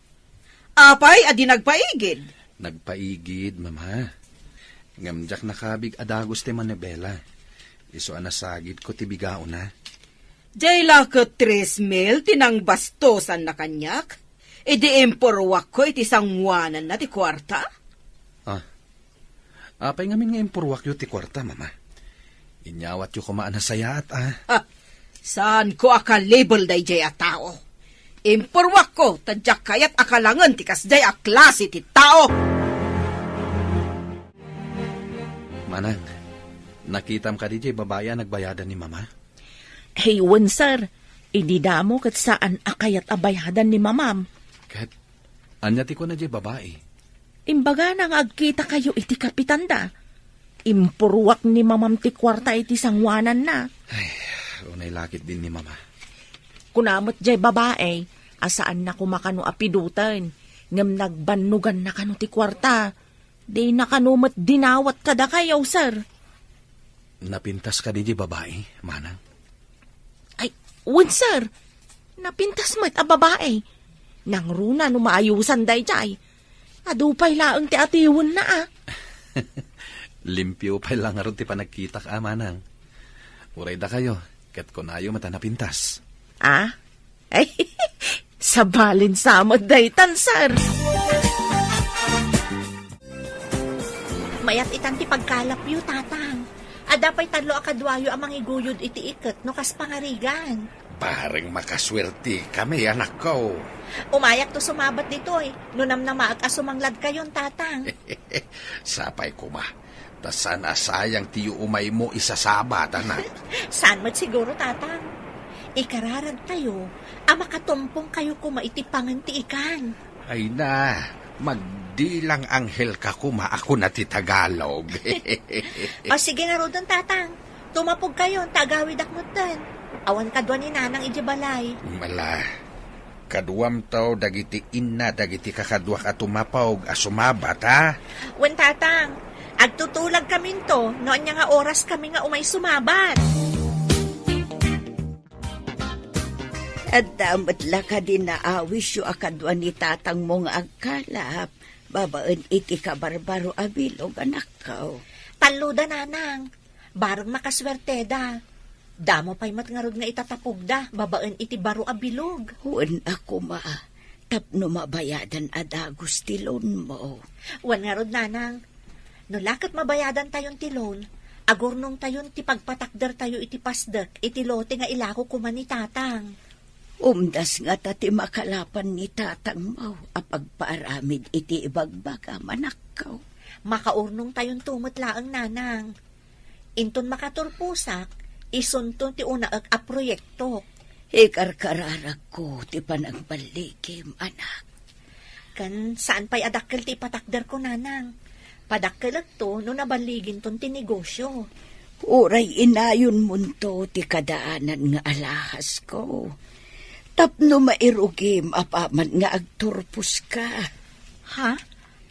Apay a di nagpaigid? Nagpaigid, Mama. Ngem diak nakabig a dagus ti manibela. Isu a nasagidko ti bigaona. Diay la ket tres mil ti nangbastosanna kaniak idi impurruakko iti sangoananna ti kuarta? Ah, apay ngamin nga impurruakyo ti kuarta, Mama? Inyawatyo koma a nasayaat, ah. Ah, saanko a kalibel daydiay a tao. Impurruakko ta diak kayat a kalangen ti kasdiay a klase ti tao. Manang, nakitam kadi diay babai a nagbayadan ni Mama? Hey, wen, sir. Idi damo ket saan a kayat a bayadan ni Mamam. Ket ania ti kuna diay babai? Imbagana nga agkitakayo iti kapitanda. Impurruak ni Mamam ti kuarta iti sangoananna. Ay, unay la ketdin ni Mama. Kuna met diay babai a saanna koma kano a piduten, ngem nagbannoganna kano ti kuarta. Dina kano met dinawat kadakayo, sir. Napintas kadi diay babai, Manang? Ay, wen, sir. Napintas met a babai. Nangruna no maayusan daydiay. Adu pay laeng ti atiwenna, a. Limpio pay la ngarud ti panagkitak, a, Manang. Uray dakayo, ket kunayo met a napintas. A? Ay, sabalin sa met daytan, sir. Mayat itan ti pagkalapyo, Tatang. Adda pay tallo a kaduayo a mangiguyod iti iket no kas pangarigan. Bareng makasuertekami, anakko. Umayakto sumabat ditoy, no namnamaek a sumangladkayon, Tatang. Sapay koma, ta saan a sayang ti yuumaymo isasabat, anak. Saan met siguro, Tatang. Ikararagtayo a makatumpongkayo koma iti pangen ti ikan. Ay na, magdilang anghel ka koma a kuna ti Tagalog. O, sige ngaruden, Tatang. Tumapogkayon, ta agawidak metten. Awan kadua ni Nanang idiay balay. Ala, kaduamto dagiti inna dagiti kakaduak a tumapog a sumabat, a? Wen, Tatang. Agtutulagkaminto no ania nga oraskami nga umay sumabat. Adda met la kadi naawisyo a kadua ni tatangmo nga agkalap babaen iti kabarbaro a bilog, anakko? Talloda, Nanang. Bareng makasuerteda. Damo pay met ngarud nga itatapogda babaen iti baro a bilog. Wen a koma, tapno mabayadan a dagus ti loanmo. Wen ngarud, Nanang. No la ket mabayadantayon ti loan, agurnongtayon ti pagpatakdertayo iti pasdek iti lote nga ilako koma ni Tatang. Umdas ngata ti makalapan ni tatangmo a pagpaaramid iti ibagbagam, anakko. Makaurnongtayonto met laeng, Nanang. Inton makaturposak, isunto ti unaek a proyektok. Ikarkararagko ti panagballigim, anak. Ken saan pay a dakkel ti ipatakderko, Nanang. Padakkelekto no naballiginton ti negosio. Uray inayonmonto ti kadaanan nga alahasko. Tapno mairugim apaman nga agturposka. Ha?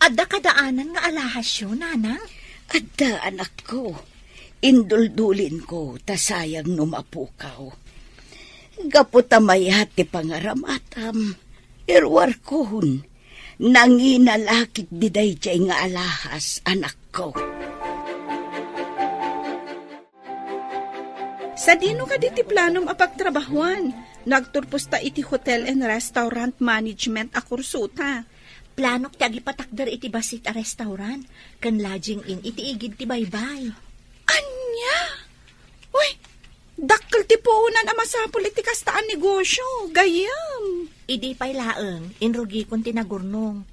Adda kadaanan nga alahasyo, Nanang? Adda, anakko. Induldulinko ta sayang no mapukaw. Gapu ta mayat ti pangaramatam, iruarkon, nangina la ketdi daydiay nga alahas, anakko. Sadino kadi ti planom a pagtrabahuan no agturposta iti hotel and restaurant management a kursota? Planok ti agipatakder iti bassit a restaurant ken lodging inn iti igid ti baybay. Ania? Uy, dakkel ti puonan a masapul iti kasta a negosio, gayyem. Idi pay laeng, inrugikon ti nagurnong.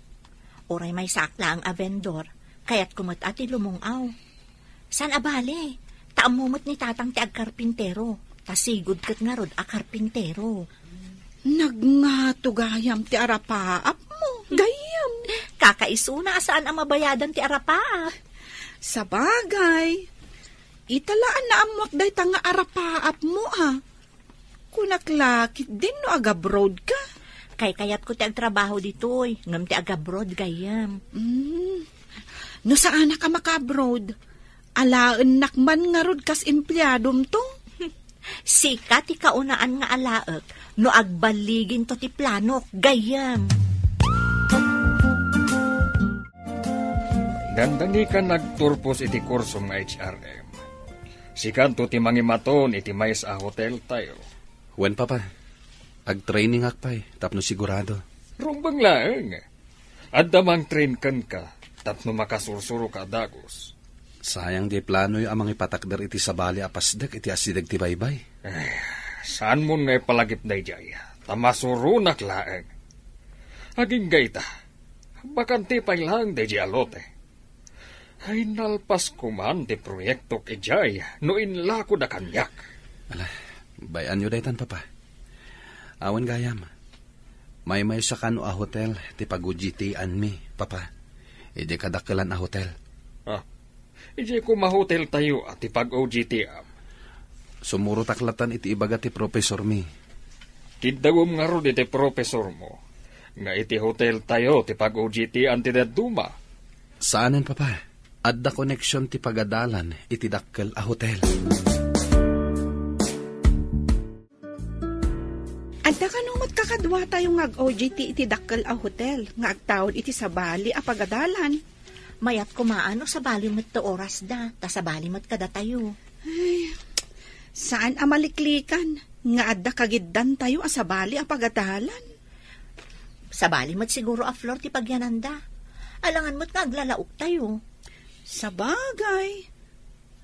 Uray maysaak laeng a vendor, kayatko met a ti lumung-aw. Saan a bale, ta ammo met ni Tatang ti agkarpintero, ta sigud ket ngarud a karpintero. Nagngato gayam ti arapaapmo, gayyem. Kakaisuna a saan a mabayadan ti arapaap. Sabagay, ita la a naammoak dayta nga arapaapmo, a. Kunak la ketdin no agabroad ka. Kaykayatko ti agtrabaho ditoy, ngem ti agabroad, gayyem. Mm. No saanak a makaabroad, Alaennak man ngarud kas empleadomto. Sika ti kaunaan nga alaek no agballiginto ti planok, gayyem. Dandani ka nagturpos iti kursom nga H R M. Sikanto ti mangimaton iti maysa a hotel tayo. Wen, Papa. Agtrainingak pay tapno sigurado. Rumbeng laeng. Adda mang-train kenka tapno makasursuro ka a dagus. Sayang di planoyo a mangipatakder iti sabali a pasdek iti asideg ti baybay. Ay, saanmon nga ipalagip daydiay, ta masuronak laeng. Agingga ita, bakante pay laeng daydiay a lote. Ay, nalpas koman ti proyektok idiay no inlako da kaniak. Ala, bay-anyo daytan, Papa. Awan gayam. Maymaysa kano a hotel ti pag-O J T-anmi, Papa. Idiay kadakkelan a hotel. Ah, idiay koma hotel tayo a ti pag-O J T-am. Sumurotak latan iti ibaga ti profesormi. Kiddawem ngarud iti profesormo nga iti hotel tayo ti pag-O J T-an ti dadduma. Saanen, Papa. Adda koneksion ti pagadalan iti dakkel a hotel. Adda kano met kakaduatayo nga ag-O J T iti dakkel a hotel nga agtaud iti sabali a pagadalan. Mayat koma no sabali met ti orasda, ta sabali met kadatayo. Ay, saan a maliklikan nga adda kagiddantayo a sabali a pagadalan. Sabali met siguro a Flor ti pagyananda. Alangan met nga aglalaoktayo. Sabagay.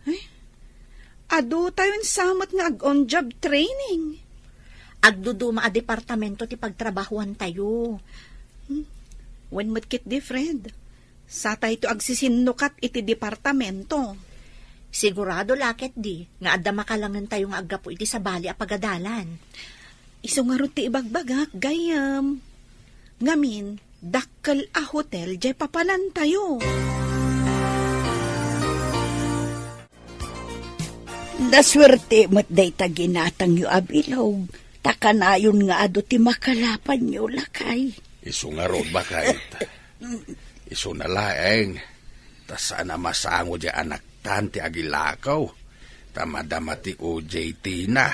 Ay, adu tayon sa met nga ag-on-job training. Agduduma a departamento ti pagtrabahuan tayo. Hmm. Wen met ketdi, Fred. Satayto agsisinnukat iti departamento. Sigurado la ketdi nga adda makalangen tayo nga aggapu iti sabali a pagadalan. Isu ngarud ti ibagbagak, gayyem. Ngamin, dakkel a hotel jay papanantayo. Nasuerte met dayta ginatangyo a bilog, ta kanayon nga adu ti makalapanyo, lakay. Isu ngarud, baket. Isuna laeng, ta saan a masango di anaktan ti agilakaw, ta madama ti O J T na.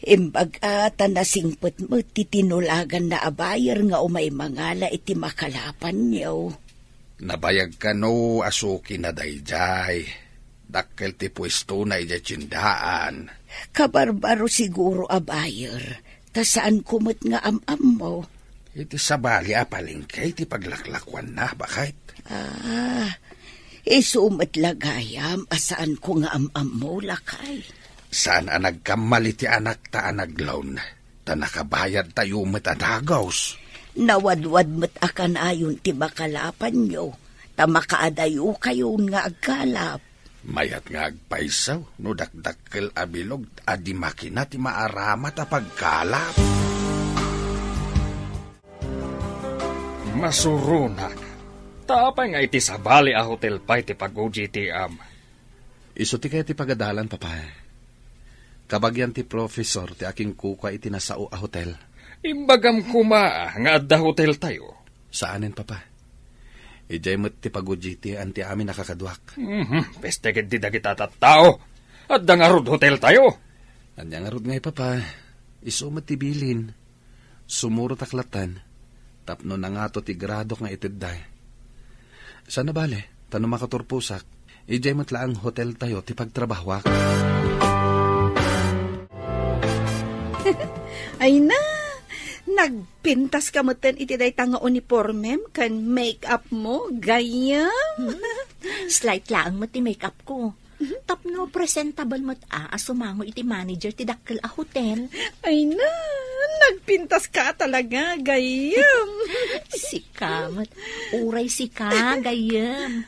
Imbag a ta nasingpet met ti tinulaganna a buyer nga umay mangala iti makalapanyo. Nabayag kano a suki na daydiay. Dakkel ti puestona idiay tiendaan. Kabarbaro siguro a buyer, ta saanko met nga am-ammo. Iti sabali a palengke ti paglaklakuanna, baket. Ah, isu met la gayam a saanko nga am-ammo, lakay. Saan a nagkammal iti anakta a nag-loan, ta nakabayadtayo met a dagus. Nawadwad met a kanayon ti makalapanyo, ta makaadayokayon nga agkalap. Mayat nga agpayso no dakdakkel a bilog a di makina ti maaramat a pagkalap. Masuronak. Ta apay nga iti sabali a hotel pay ti pag-O J T-am? Isu ti kayat ti pagadalan, Papa. Kabagian ti professor ti akinkukua iti nasao a hotel. Imbagam koma nga adda hotel tayo. Saanen, Papa. Idiay met ti pag-O J T-an ti amin a kakaduak. Mhm, peste ketdi dagita tattao. Adda ngarud hotel tayo. Ania ngarud ngay, Papa? Isu met ti bilin. Sumurotak latan tapno nangato ti gradok nga itedda. Saan a bale, ta no makaturposak, idiay met laeng hotel tayo ti pagtrabahuak. Ay na, nagpintas ka metten iti dayta nga uniformem ken make-up mo, gayyem. Hmm? Slight laeng met ti make-up ko. Tapno presentable met a, a sumango iti manager ti dakkel a hotel. Ay na, nagpintas ka talaga, gayyem. Sika met. Uray sika, gayyem.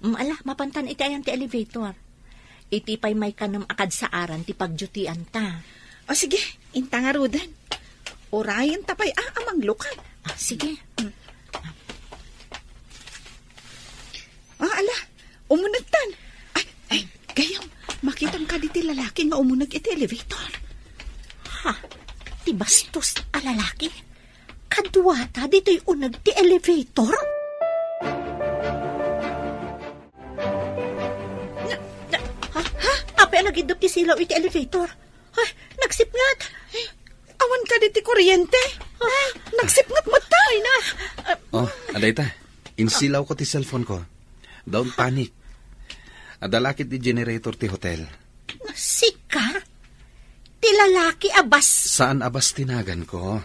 Mm, ala, mapantan iti ayan ti elevator. Iti pay maikanem a kadsaaran ti pagdutian ta. O sige, inta ngaruden. Urayen ta pay a, a manglukad. Ah, sige. Mm. Ah, ala, umunegtan. Ay, ay, gayyem, makitam kadi ti lalaki nga umuneg iti elevator. Ha? Ti bastos a lalaki? Kaduata ditoy uneg ti elevator? Ay, nagiddup ti silaw iti elevator. Ay, nagsipnget. Awan kadi ti kuryente. Ah, nagsipnget met ta. Ay na. Ah, Oh, adayta. Insilaw ko ti cellphone ko. Don't panic. Adda la ket ti generator ti hotel. Sika? Ti lalaki a bas- Saan a bas ti nagan ko?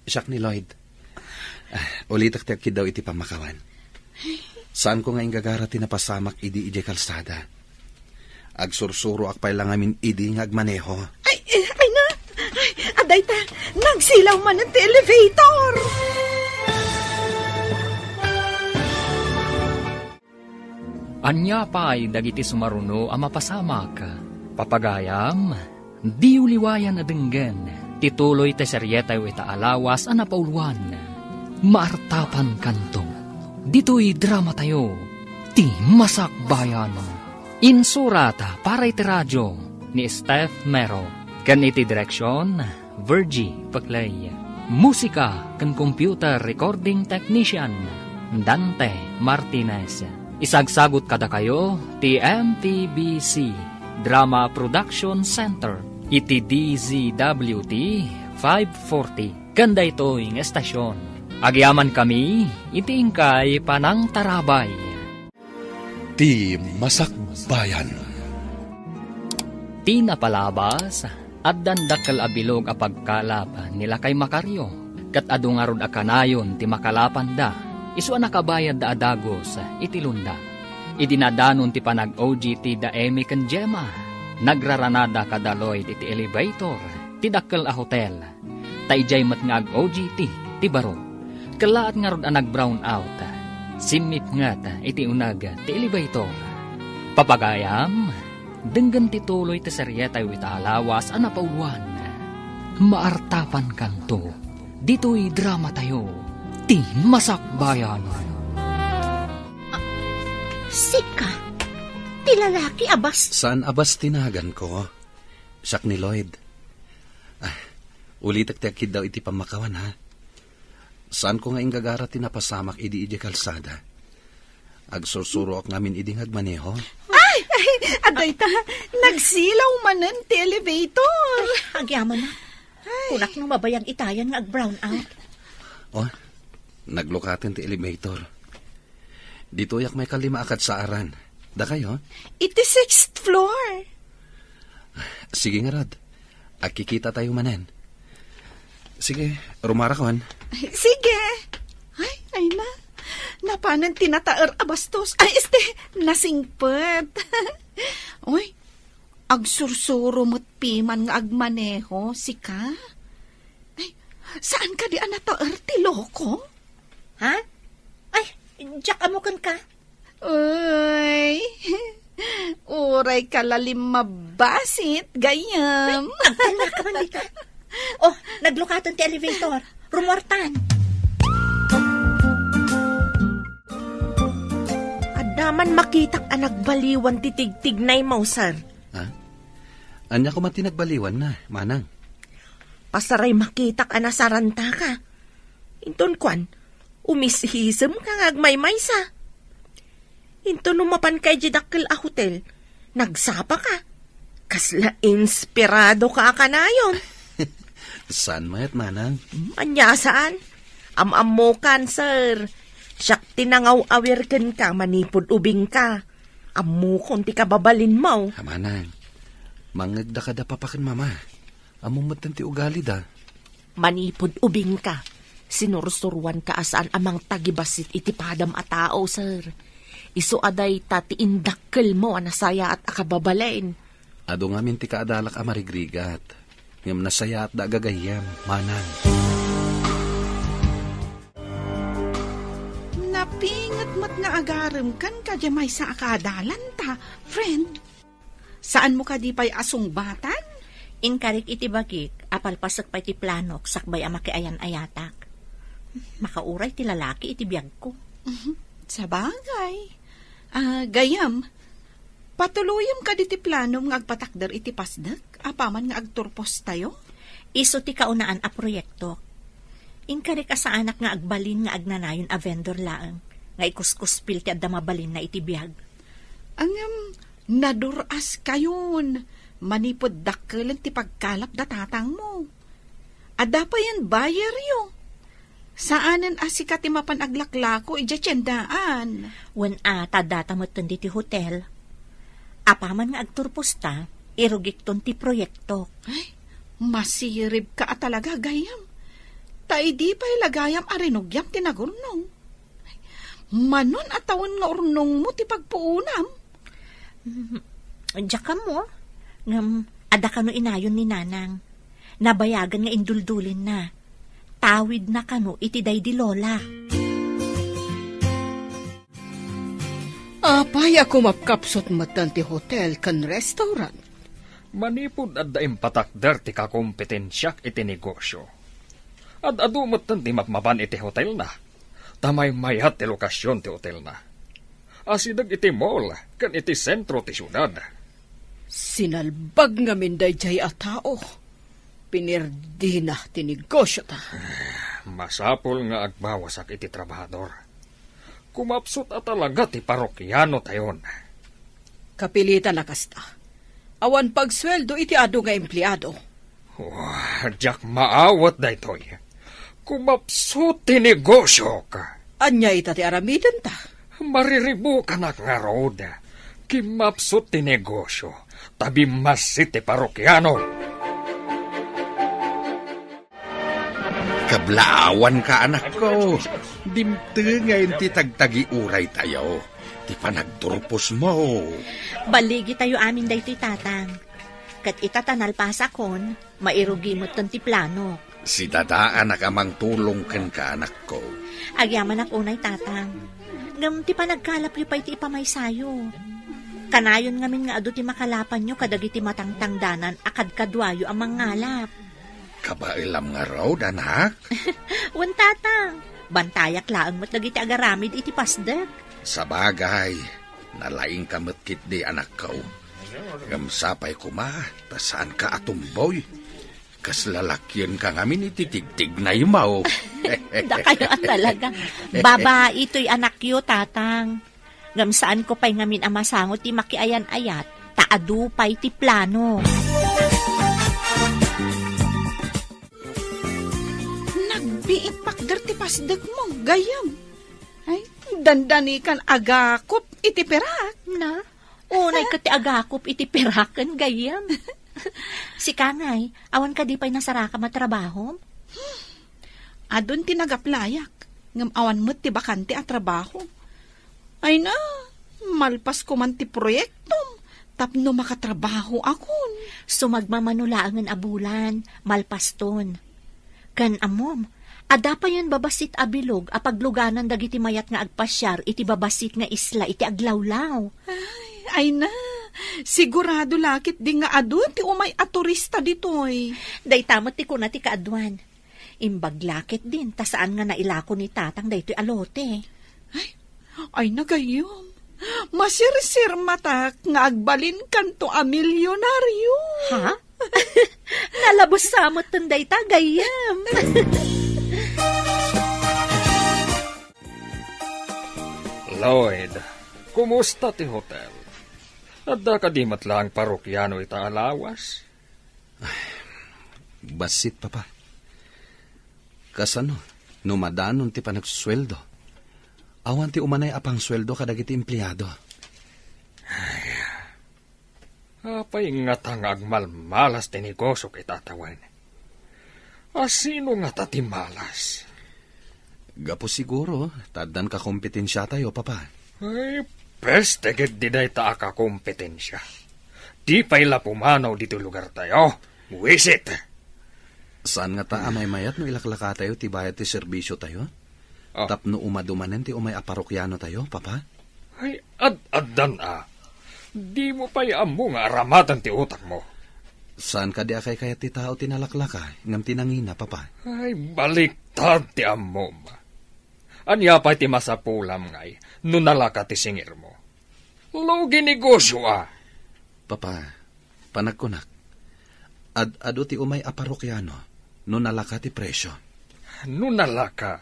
Siak ni Lloyd. Ah, ulitek ti agkiddaw iti pammakawan. Saan ko nga inggagara ti napasamak idi idiay kalsada. Agsursuroak pay la ngamin idi nga agmaneho. Ay, eh, ay na. Ay, adayta, nagsilaw manen ti elevator. Ania pay dagiti sumaruno a mapasamak? Papagayam, diyo liwayan a denggen ti tuloy ti serietayo ita a lawas a napauluan. Maartapankanto. Ditoy dramatayo, ti Masakbayan. Insurat para iti radio ni Steph Mero. Ken iti direksion, Virgie Paclay. Musika ken computer recording technician, Dante Martinez. Isagsagut kadakayo ti M T B C Drama Production Center iti D Z W T five forty. Ken daytoy nga estasion, agyamankami iti inkay panangtarabay. Ti Masakbayan. Ti napalabas, addan dakkel a bilog a pagkalap ni Lakay Macario, ket adu ngarud a kanayon ti makalapanda, isu a nakabayadda a dagus iti lunda. Idi nadanon ti panag-O G T da Emmy ken Gemma, nagraranada kada Lloyd iti elevator ti dakkel a hotel. Ta idiay met nga ag-O G T ti baro. Kellaat ngarud a nag-brown out. Simmipnget iti uneg ti elevator. Papagayam, denggen ti tuloy ti serietayo ita a lawas a napauluan. Maartapankanto. Ditoy dramatayo, ti Masakbayan. Sika, ti lalaki a bas- Saan a bas ti nagan ko? Siak ni Lloyd. Ah, ulitek ti agkiddaw iti pammakawan, ha? Saan ko nga inggagara ti napasamak idi idiay kalsada. Agsursuroak ngamin idi nga agmaneho. Ay, ay, adayta, nagsilaw manen ti elevator. Ay, agyamanak. Ay. Kunak no mabayag itayan nga ag-brown out. Oh, naglukaten ti elevator. Ditoyak maikallima a kadsaaran. Dakayo? Iti sixth floor. Sige ngarud. Agkikitatayo manen. Sige, rumarakon. Ay, sige. Ay, ay na. Napanen ti nataer a bastos. Ay, este, nasingpet. Uy, agsursuro met piman nga agmaneho, sika? Ay, saan kadi a nataer ti loko? Ha? Ay, diak ammo kenka. Uy, uray ka la limmabasit, gayyem. Agtalna ka man dita. Oh, naglukaton ti elevator. Rumuartan. Adda man makitak a nagbaliwan ti tigtignay, Mauser. Ha? Ania koma ti nagbaliwanna, manang? Pasaray makitak a nasarantaka. Inton kuan, umisisem ka nga agmaymaysa. Inton no mapan ka idiay dakkel a hotel, nagsapa ka. Kasla inspirado ka a kanayon. Saan met, manang? Hmm, ania saan? Am-ammokan, sir. Siak ti nangaw-awir kenka manipud ubingka. Ammokon ti kababalinmo. Manang, mangngegda kada papa ken mama. Ammom metten ti ugalida. Manipud ubingka, sinursuroanka a saan a mangtagibassit iti padam a tao, sir. Isu a dayta ti indakkelmo a nasayaat a kababalin. Adu ngamin ti kaadalak a marigrigat, ngem nasayaatda a gagayyem, manang. Napinget met nga agarem kenka diay maysa a kaadalanta, friend. Saanmo kadi pay a sungbatan? Inkarik iti bagik a palpasek pay ti planok sakbay a makiayan-ayatak. Makauray ti lalaki iti biagko. Sabagay. Ah, gayyem, patuloyem kadi ti planom nga agpatakder iti pasdek apaman nga agturpostayo? Isu ti kaunaan a proyektok. Inkarik a saanak nga agbalin nga agnanayon a vendor laeng nga ikuskuspil ti adda mabalinna iti biag. Ngem, Nadur-askayon manipud dakkelen ti pagkalap da tatangmo. Adda payen buyeryo. Saanen a sika ti mapan aglaklako idiay tiendaan. Wen a, ta addata metten diti hotel. Apaman nga agturposta, irugikton ti proyektok. Ay, masiribka a talaga, gayyem. Ta idi pay la gayam a rinugiam ti nagurnong. Ay, manon a tawen nga urnongmo ti pagpuonam? Mm, diak ammo, ngem adda kano inayon ni Nanang. Nabayagen nga induldulinna. Tawidna kano iti daydi Lola. Apay a kumapkapsut metten ti hotel ken restaurant? Manipud adda impatakder ti kakompetensiak iti negosio. Ad-adu metten ti mapmapan iti hotelna. Ta maymayat ti lokasion ti hotelna. Asideg iti mall ken iti sentro ti siudad. Sinalbag ngamin daydiay a tao. Pinirdina ti negosiota. Masapul nga agbawasak iti trabahador. Kumapsut a talaga ti parokianotayon. Kapilitan a kasta. Awan pagsueldo iti adu nga empleado. Wah, diak maawat daytoy. Kumapsut ti negosiok. Ania ita ti aramidenta? Mariribukanak ngarud. Kimmapsut ti negosio, ta bimmassit ti parokiano. Kablaawanka, anakko. Dimtengen ti tagtagiuraytayo, ti panagturposmo. Balligitayo amin daytoy, Tatang. Ket ita ta nalpasakon, mairugi metten ti planok. Sidadaanak a mangtulong kenka, anakko. Agyamanak unay, Tatang. Ngem ti panagkalapyo pay ti ipamaysayo. Kanayon ngamin nga adu ti makalapanyo kadagiti matangtangdanan a kadkaduayo a mangngalap. Kabaelam ngarud, anak? Wen, Tatang. Bantayak laeng met dagiti agaramid iti pasdek. Sabagay, nalaingka met ketdi, anakko. Ngem sapay koma, ta saanka a tumboy. Kas lalakienka ngamin iti tigtignaymo. Dakayo a talaga. Babai toy anakyo, Tatang. Ngem saanko pay ngamin a masango ti makiayan-ayat, ta adu pay ti plano. Nagbiit pakder ti pasdekmo, gayyem. Ay, dandanikan agakop iti perak. Na? Unay ket ti agakop iti peraken, gayyem. Sika ngay, awan kadi pay nasarakam a trabahom? Adun ti nagaplayak, ngem awan met ti bakante a trabaho. Ay na, malpas koman ti proyektom tapno makatrabaho akon. Sumagmamano laengen a bulan, malpaston. Ken ammom, adda payen babassit a bilog a pagluganan dagiti mayat nga agpasiar iti babassit nga isla iti aglawlaw. Ay, ay na, sigurado la ketdi nga adu ti umay a turista ditoy. Dayta met ti kuna ti kaaduan. Imbag la ketdin ta saan nga nailako ni Tatang daytoy a lote. Ay, ay na gayyem. Masirsirmatak nga agbalinkanto a milyonaryo. Ha? Nalabes sa metten dayta, gayyem. Lloyd, kumusta ti hotel? Adda kadi met laeng parokiano ita a lawas? Bassit, Papa. Kasano no madanon ti panagsueldo? Awan ti umanay a pangsueldo kadagiti empleado. Ay, apay ngata nga agmalmalas ti negosio ket atawen? A sino ngata ti malas? Gapu siguro ta addan kakompetensiatayo, Papa. Ay, peste ketdi dayta a kakompetensia. Di pay la pumanaw ditoy lugartayo. Buwisit. Saan ngata a maymayat no ilaklakatayo ti bayad ti serbisiotayo? Ah. Tapno umadu manen ti umay a parokianotayo, Papa? Ay, ad-addan a. Dimo pay ammo nga aramaten ti utakmo. Saan kadi a kaykayat ti tao ti nalaklaka, ngem ti nangina, Papa? Ay, baliktad ti ammom. Ania pay ti masapulam ngay no nalaka ti singirmo? Lugi negosio a. Papa, panagkunak, ad-adu ti umay a parokiano no nalaka ti presio. No nalaka,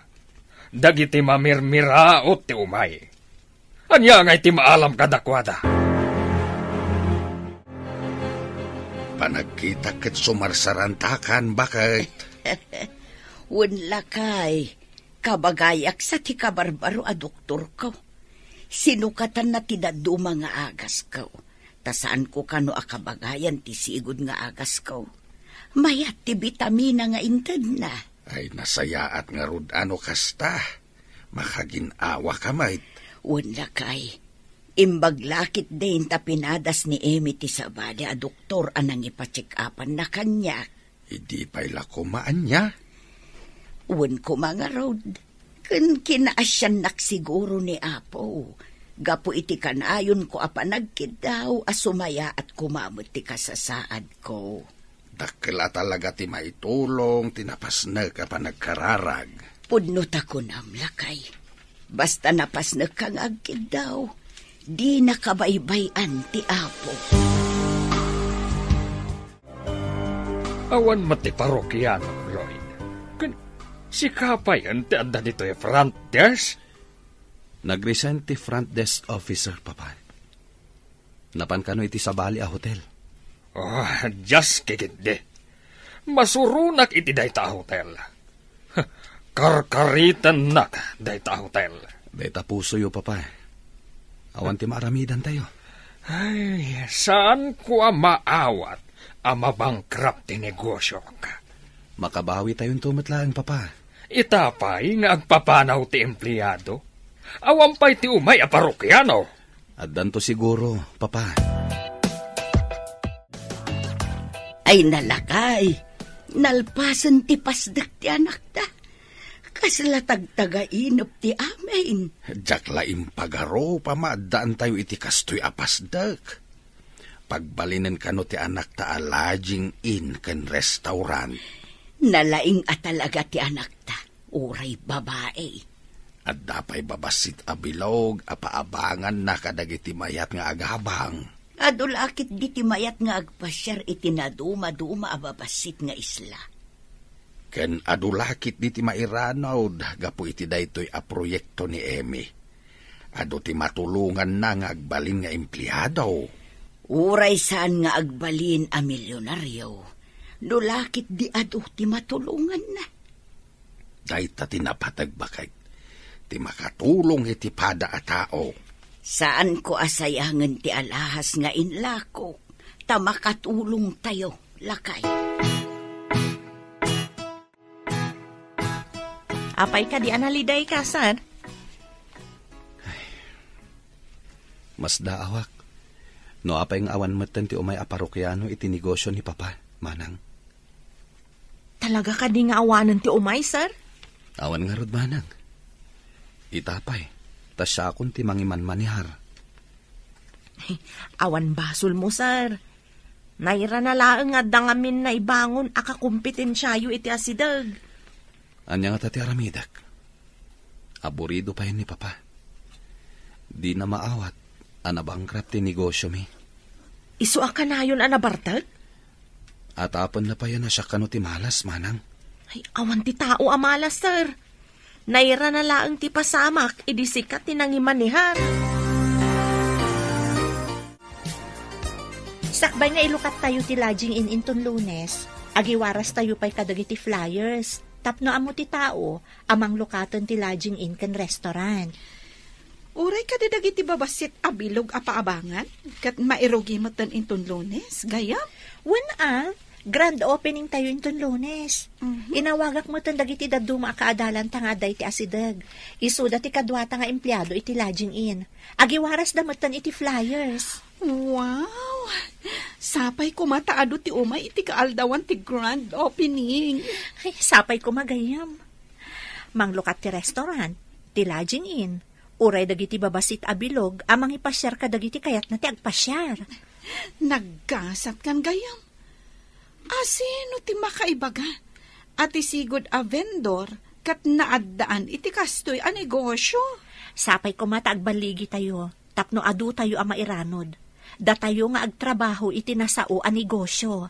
dagiti mamirmiraot ti umay. Ania ngay ti maalam kadakuada? Panagkitak ket sumarsarantakan, baket. Wen, lakay, kabagayak sa ti kabarbaro a doktorko. Sinukatanna ti dadduma nga agasko. Ta saanko kano a kabagayan ti sigud nga agasko. Mayat ti bitamina nga intedna. Ay, nasayaat ngarud no kasta. Makagin-awaka met. Wen, lakay. Imbag la ketdin ta pinadas ni Emmy ti sabali a doktor a nangipa-check-upanna kaniak. Idi pay la koma ania? Wen koma ngarud. Ken kinaasiannak siguro ni Apo. Gapu iti kanayonko a panagkiddaw a sumayaat koma met ti kasasaadko. Dakkel a talaga ti maitulong ti napasnek a panagkararag. Pudno ta kunam, lakay. Basta napasnekka nga agkiddaw, dina kabaybay-an ti Apo. Awan met ti parokiano, Lloyd. Ken sika payen ti adda ditoy front desk? Nag-resign ti front desk officer, Papa. Napan kano iti sabali a hotel. Ah, diak ketdi. Masuronak iti dayta a hotel. Karkaritennak dayta a hotel. Dayta pusoyo, Papa. Awan ti maaramidantayo. Ay, saanko a maawat a mabankrupt ti negosiok. Makabawitayonto met laeng, Papa. Ita pay nga agpapanaw ti empleado? Awan pay ti umay a parokiano? Addanto siguro, Papa. Ay, nalakay. Nalpasen ti pasdek ti anakta. Kasla tagtagainep ti amin. Diak la impagarup a maaddaantayo iti kastoy a pasdek. Pagbalinen kano ti anakta a lodging inn ken restaurant. Nalaing a talaga ti anakta, uray babai. Adda pay babassit a bilog a paabanganna kadagiti mayat nga agabang. Adu la ketdi ti mayat nga agpasiar iti nadumaduma a babassit nga isla. Ken adu la ketdi ti mairanud gapu iti daytoy a proyekto ni Emmy. Adu ti matulonganna nga agbalin nga empleado. Uray saan nga agbalin a milionario, no la ketdi adu ti matulonganna. Dayta ti napateg, baket, ti makatulong iti pada a tao. Saanko a sayangen ti alahas nga inlako, ta makatulongtayo, lakay. Apay kadi a nalidayka, sir? Masdaawak. No apay nga awan metten ti umay a parokiano iti negosio ni Papa, manang. Talaga kadi nga awanen ti umay, sir? Awan ngarud, manang. Ita pay, ta siakon ti mangimanmanehar. Awan basolmo, sir. Nairana laeng nga adda ngamin naibangon a kakompetensyayo iti asideg. Ania ngata ti aramidek? Aburido payen ni Papa. Dina maawat a nabankrupt ti negosiomi. Isu a kanayon a nabartek? Atapenna payen a siak kano ti malas, manang. Ay, awan ti tao a malas, sir. Nairana laeng ti pasamak idi sika ti nangimanehar. Sakbay nga ilukattayo ti lodging inn inton Lunes, agiwarastayo pay kadagiti flyers tapno ammo ti tao a manglukaten ti lodging inn ken restaurant. Uray kadi dagiti babassit a bilog a paabangan ket mairugi metten inton Lunes, gayyem? Wen a, grand opening tayo inton Lunes. Mhm. Inawagak metten dagiti dadduma a kaadalanta nga adda iti asideg. Isuda ti kaduata nga empleado iti lodging inn. Agiwarasda metten iti flyers. Wow! Sapay koma ta adu ti umay iti kaaldawan ti grand opening. Ay, sapay koma gayyem. Manglukat ti restaurant, ti lodging inn, uray dagiti babassit a bilog a mangipasiar kadagiti kayatna ti agpasiar. Naggasatkan gayyem. Asino ti makaibaga a ti sigud a vendor ket naaddaan iti kastoy a negosio? Sapay koma ta agballigitayo tapno adutayo a mairanod. Datayo nga agtrabaho iti nasao a negosio.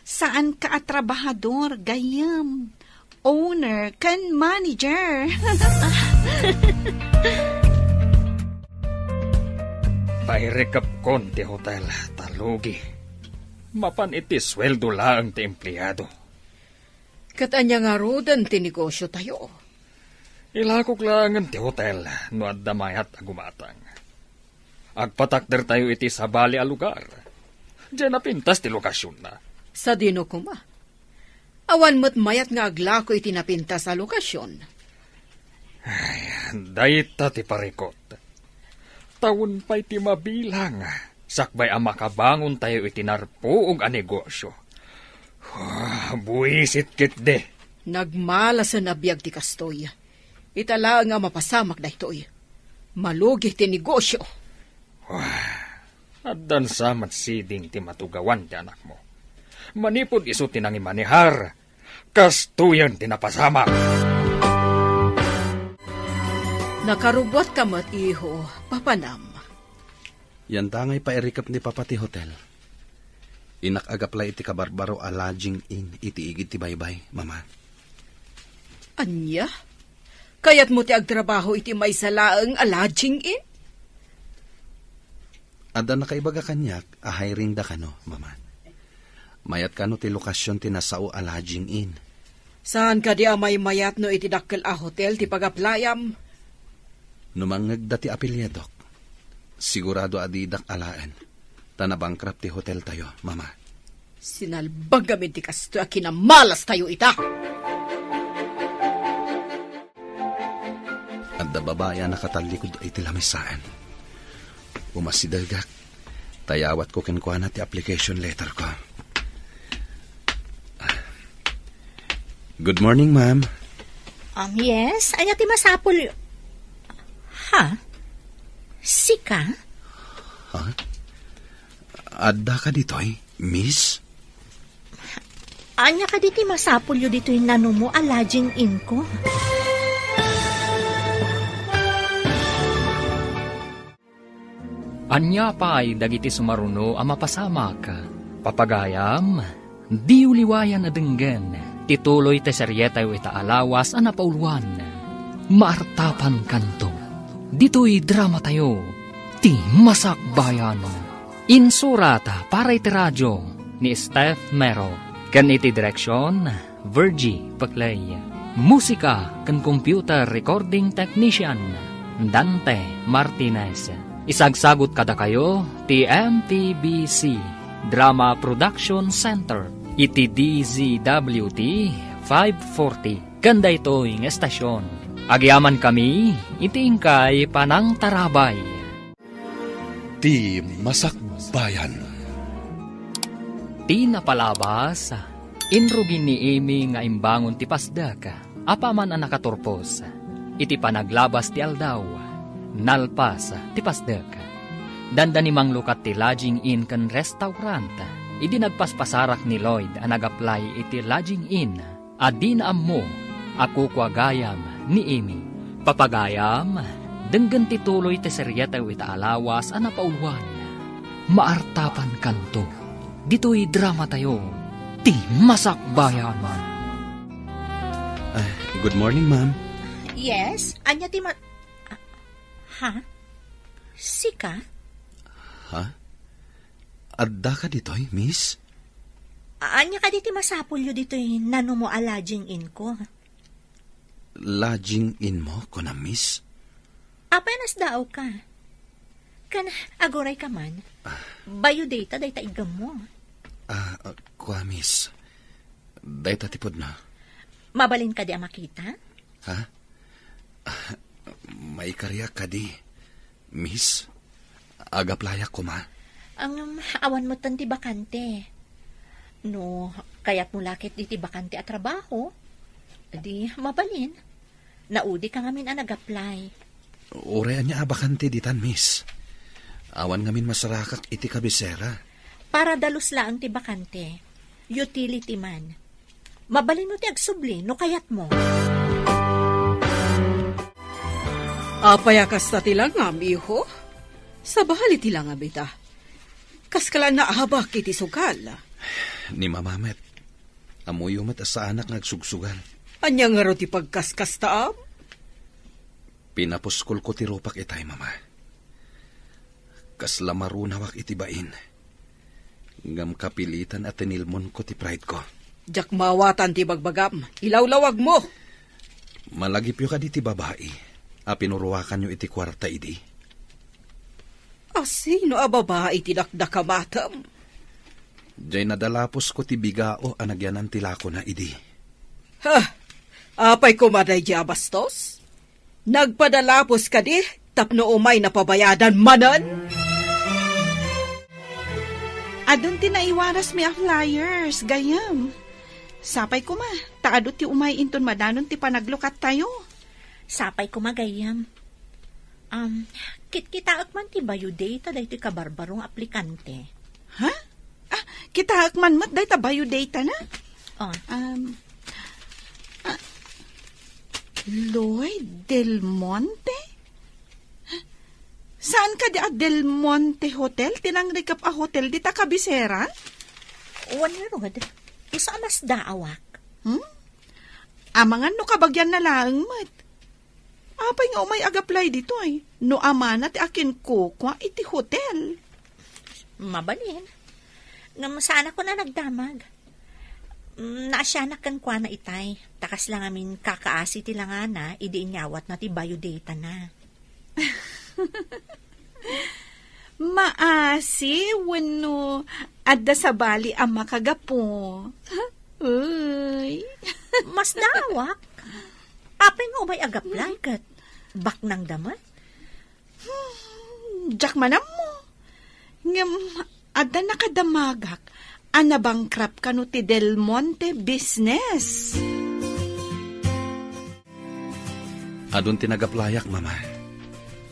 Saanka a trabahador, gayyem. Owner ken manager. Pairikepkon ti hotel, ta lugi. Mapan iti sueldo laeng ti empleado. Ket ania ngaruden ti negosiotayo? Ilakok laengen ti hotel no adda mayat a gumatang. Agpatakdertayo iti sabali a lugar. Diay napintas ti lokasionna. Sadino koma? Awan met mayat nga aglako iti napintas a lokasion. Ay, dayta ti parikot. Tawen pay ti mabilang, sakbay a makabangontayo iti narpuog a negosio. Ah, buisit ketdi. Nagmalasen a biag ti kastoy. Ita laeng a mapasamak daytoy. Malugi ti negosio. Wah, addan sa met siding ti matugawan ti anakmo. Manipud isu ti nangimanehar, kastoyen ti napasamak. Nakarubuatka met, iho, papanam. Yantangay pairikep ni Papa ti hotel. Innak agaplay iti kabarbaro a lodging inn iti igid ti baybay, Mama. Ania? Kayatmo ti agtrabaho iti maysa laeng a lodging inn? Adda nakaibaga kaniak a hiring da kano, Mama. Mayat kano ti lokasion ti nasao a lodging inn. Saan kadi a maymayat no iti dakkel a hotel ti pagaplayam? No mangngegda ti apelyidok, sigurado a didak alaen, ta nabankrupt ti hoteltayo, Mama. Sinalbag amin ti kastoy a kinamalastayo ita. Adda babai a nakatallikud iti lamisaen. Umasidegak, ta iyawatko kenkuana ti application letter ko. Good morning, ma'am. Um, yes? Ania ti masapul? Ha? Sika? Ha? Adda ka ditoy, miss? Ania kadi ti masapulyo ditoy nanumo a lodging inn ko? Ania pay dagiti sumaruno a mapasamak? Papagayam, diyo liwayan a denggen ti tuloy ti serietayo ita a lawas a napauluan. Maartapankanto. Ditoy dramatayo, ti Masakbayan. Insurat para iti radio ni Steph Mero, ken iti direksion, Virgie Peclay. Musika ken computer recording technician, Dante Martinez. Isagsagut kadakayo ti M P B C Drama Production Center iti D Z W T five forty ken daytoy nga estasion. Agyamankami iti inkay panangtarabay. Ti Masakbayan. Ti napalabas, inrugi ni Amy nga imbangon ti pasdek, apaman a nakaturpos. Iti panaglabas ti aldaw, nalpas ti pasdek. Dandani manglukat ti lodging inn ken restaurant. Idi nagpaspasarak ni Lloyd a nag-apply iti lodging inn, a dina ammo a kukua gayam ni Amy. Papagayam, denggen ti tuloy ti serietayo ita a lawas a napauluan. Maartapankanto. Ditoy dramatayo, ti Masakbayan. Ah, good morning, ma'am. Yes? Ania ti ma-, ah, ha? Sika? Ha? Adda ka ditoy, miss? Ania kadi ti masapulyo ditoy nanumo a lodging inn ko? Lodging inn mo, kunam, miss? Apay a nasdaaw ka? Ken aguray ka man? Ah. Bayo dayta, dayta iggammo. Ah, ah, kua, miss. Dayta ti pudno. Mabalin kadi a makita? Ha? Ah, maikariak kadi, miss? Agaplayak koma. Ang awan mo tan ti bakante. No, kayat mo lakit di ti bakante a trabaho, di mabalin. Naudi ka ngamin a nag-apply. Uray ania a bakante ditan, miss. Awan ngamin masarakak iti kabisera. Para dalus laeng ti bakante. Utility man. Mabalin mo ti agsubli no kayat mo. Apay a kasta ti langam, iho? Sabali ti langam ita. Kaskala naabak iti sugal. Ni Mama met, ammoyo met a saanak nga agsugsugal. Ania ngarud ti pagkaskastaam? Pinapuskol ko ti rupak itay, Mama. Kasla marunawak iti bain. Ngem kapilitan a tinilmonko ti pride ko. Diak maawatan ti bagbagam. Ilawlawagmo. Malagipyo kadi ti babai a pinuruakanyo iti kuarta idi? A sino a babai ti dakdakamatem? Diay nadalaposko ti bigao a nagyanan ti lakona idi. Ha! Apay koma daydi a bastos? Nagpadalapos kadi tapno umay napabayadan manen? Adun ti naiwarasmi a flyers, gayyem. Sapay koma, ta adu ti umay inton madanon ti panaglukattayo. Sapay koma, gayyem. Um, kitkitaek man ti biodata daytoy kabarbaro nga aplikante. Ha? Ah, kitaek man met dayta biodatana? Oh. Um, ah, Lloyd Del Monte? Saan kadi a Del Monte Hotel? Ti nangrikep a hotel dita kabisera? Wen ngarud. Isu a masdaawak. Hmm? Amangan no kabagianna laeng met. Apay nga umay agaplay ditoy? No amana ti akinkukua iti hotel. Mabalin. Ngem saanak a nagdamag. Mm, naasianak kenkuana itay. Ta kasla ngamin kakaasi ti langana idi inyawatna ti biodatana. Maasi wenno adda sabali a makagapu? Uy. Masdaawak. Apay nga umay agaplay ket baknangda met? Hmm, diak man ammo. Ngem adda nakadamagak a nabankrupt kano ti Del Monte business. Adun ti nagaplayak, Mama.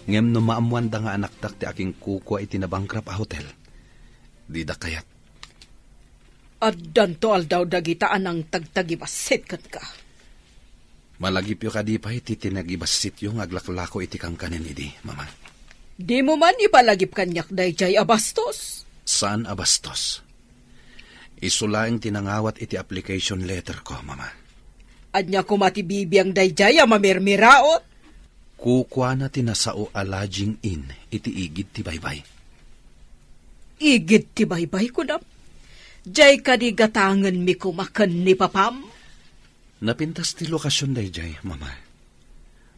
Ngem no maammoanda nga anakdak ti akinkukua iti nabankrupt a hotel, dida kayat. Addanto aldaw dagita a nangtagtagibassit kenka. Malagipyo kadi pay ti tinagibassityo nga aglaklako iti kankanen idi, Mama? Dimo man ipalagip kaniak daydiay a bastos? Saan a bastos? Isu laeng ti nangawat iti application letter ko, Mama. Ania koma ti bibiang daydiay a mamirmiraot? Kukuana ti nasao a lodging inn iti igid ti baybay. Igid ti baybay, kunam? Diay kadi gatangenmi koma ken ni papam? Napintas ti lokasion daydiay, Mama.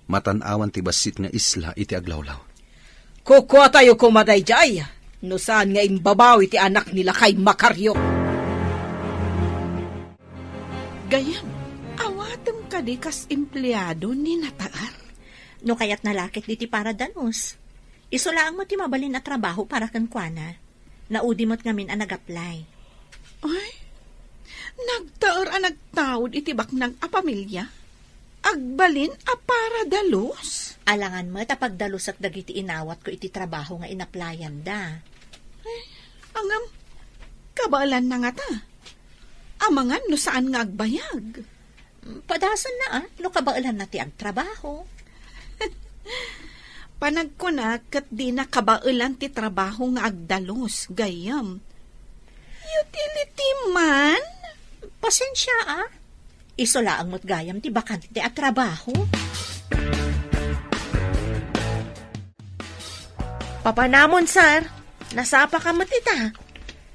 Matan-awan ti bassit nga isla iti aglawlaw. Kukuatayo koma daydiay, no saan nga imbabawi ti anak ni lakay Macario. Gayyem, awatem kadi kas empleado ni Nataer? No kayatna la ketdi ti paradalos, isu laeng met ti mabalin a trabaho para kenkuana. Naudi met ngamin a nag-apply. Ay, nagtaer a nagtaud iti baknang a pamilia? Agbalin a paradalos? Alangan met a pagdalusak dagiti inawatko iti trabaho nga inaplayanda. Ay, ngem, kabaelanna ngata? Amangan no saan nga agbayag? Padasenna, a, no kabaelanna ti agtrabaho. Panagkunak ket dina kabaelan ti trabaho nga agdalus, gayyem. Utility man? Pasensia, a. Isu laeng met gayam ti bakante a trabaho. Papanamon, sir. Nasapa ka met ita.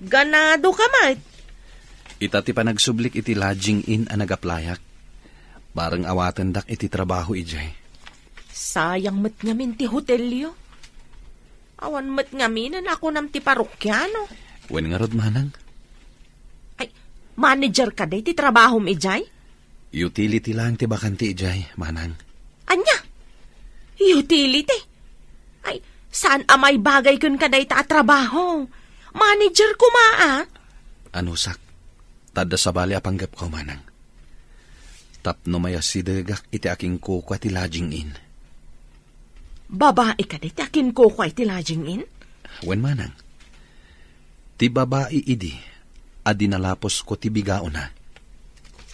Ganado ka met. Ita ti panagsublik iti lodging inn a nagaplayak. Bareng awatendak iti trabaho idiay. Sayang met ngamin ti hotelyo. Awan met ngamin a nakunam ti parokiano. Wen ngarud, manang. Ay, manager ka day ti trabahom idiay? Utility lang ti bakante idiay, manang. Ania? Utility? Ay, saan a maibagay kenka dayta a trabaho? Manager koma, a. Anusak, ta adda sabali a panggepko, manang. Tapno mayasidegak iti akinkukua ti lodging inn. Babai kadi ti akinkukua iti lodging inn? Wen, manang. Ti babai idi a dinalaposko ti bigaona.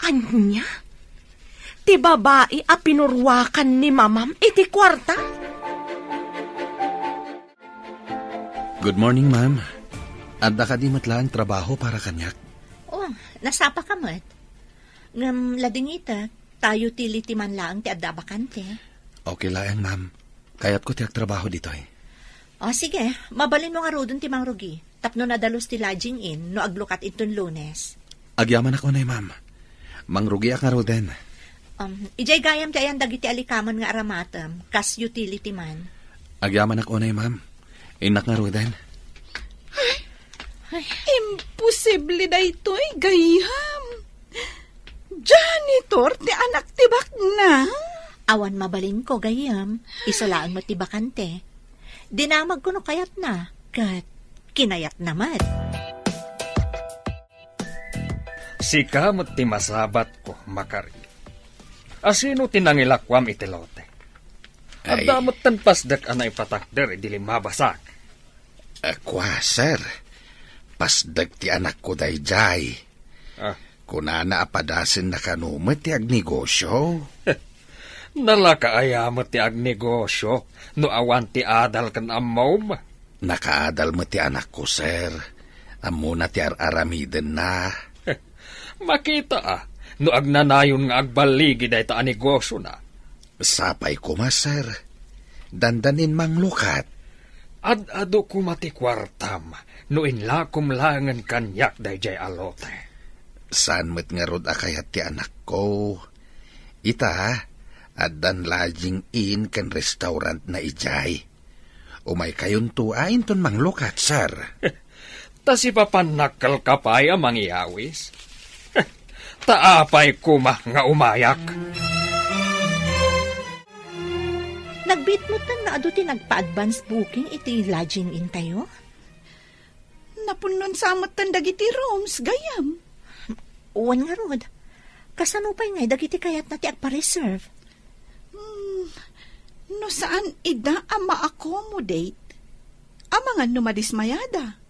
Ania? Ti babai a pinuruakan ni mamam iti kuarta? Good morning, ma'am. Adda kadi met laeng trabaho para kaniak? Oh, nasapa ka met. Ngem ladingitek, ta utility man laeng ti adda a bakante. Okay laeng, ma'am. Kayatko ti agtrabaho ditoy. O, sige. Mabalinmo ngaruden ti mangrugi tapno nadalus ti lodging inn no aglukat inton Lunes. Agyamanak unay, ma'am. Mangrugiak ngaruden. Um, idiay gayam ti ayan dagiti alikaman nga aramatem, kas utility man. Agyamanak unay, ma'am. Innak ngaruden. Ay, imposible daytoy, gayyem. Janitor ti anak ti baknang? Awan mabalinko, gayyem. Isu laeng met ti bakante. Dinamagko no kayatna, ket kinayatna met. Sika met ti masabatko, Makari. Asino ti nangilakuam iti lote? Ay. Adda metten pasdek a naipatakder idi limmabasak. A, kua, sir. Pasdek ti anakko daydiay. Ah. Kunana a padasenna kano met ti agnegosio. Nalaka aya met ti agnegosio no awan ti adal ken ammom? Nakaadal met ti anakko, sir. Ammona ti ar-aramidenna. Makita a, no agnanayon nga agballigi dayta a negosiona. Sapay koma, sir. Dandanin manglukat. Ad-adu koma ti kuartam no inlakom laengen kaniak daydiay a lote. Saan met ngarud a kayat ti anakko? Ita, addan lodging inn ken restaurantna idiay. Umaykayonto a inton manglukat, sir. Ta sipapannak kalka pay a mangiyawis. Ta apay koma nga umayak? Nagbiit metten nga adu ti nagpa-advance booking iti lodging inntayo? Napunnon sa metten dagiti rooms, gayyem. Wen ngarud, kasano pay ngay dagiti kayatna ti agpa-reserve? Hmm, no saan ida a ma-accommodate, amangan no madismayada.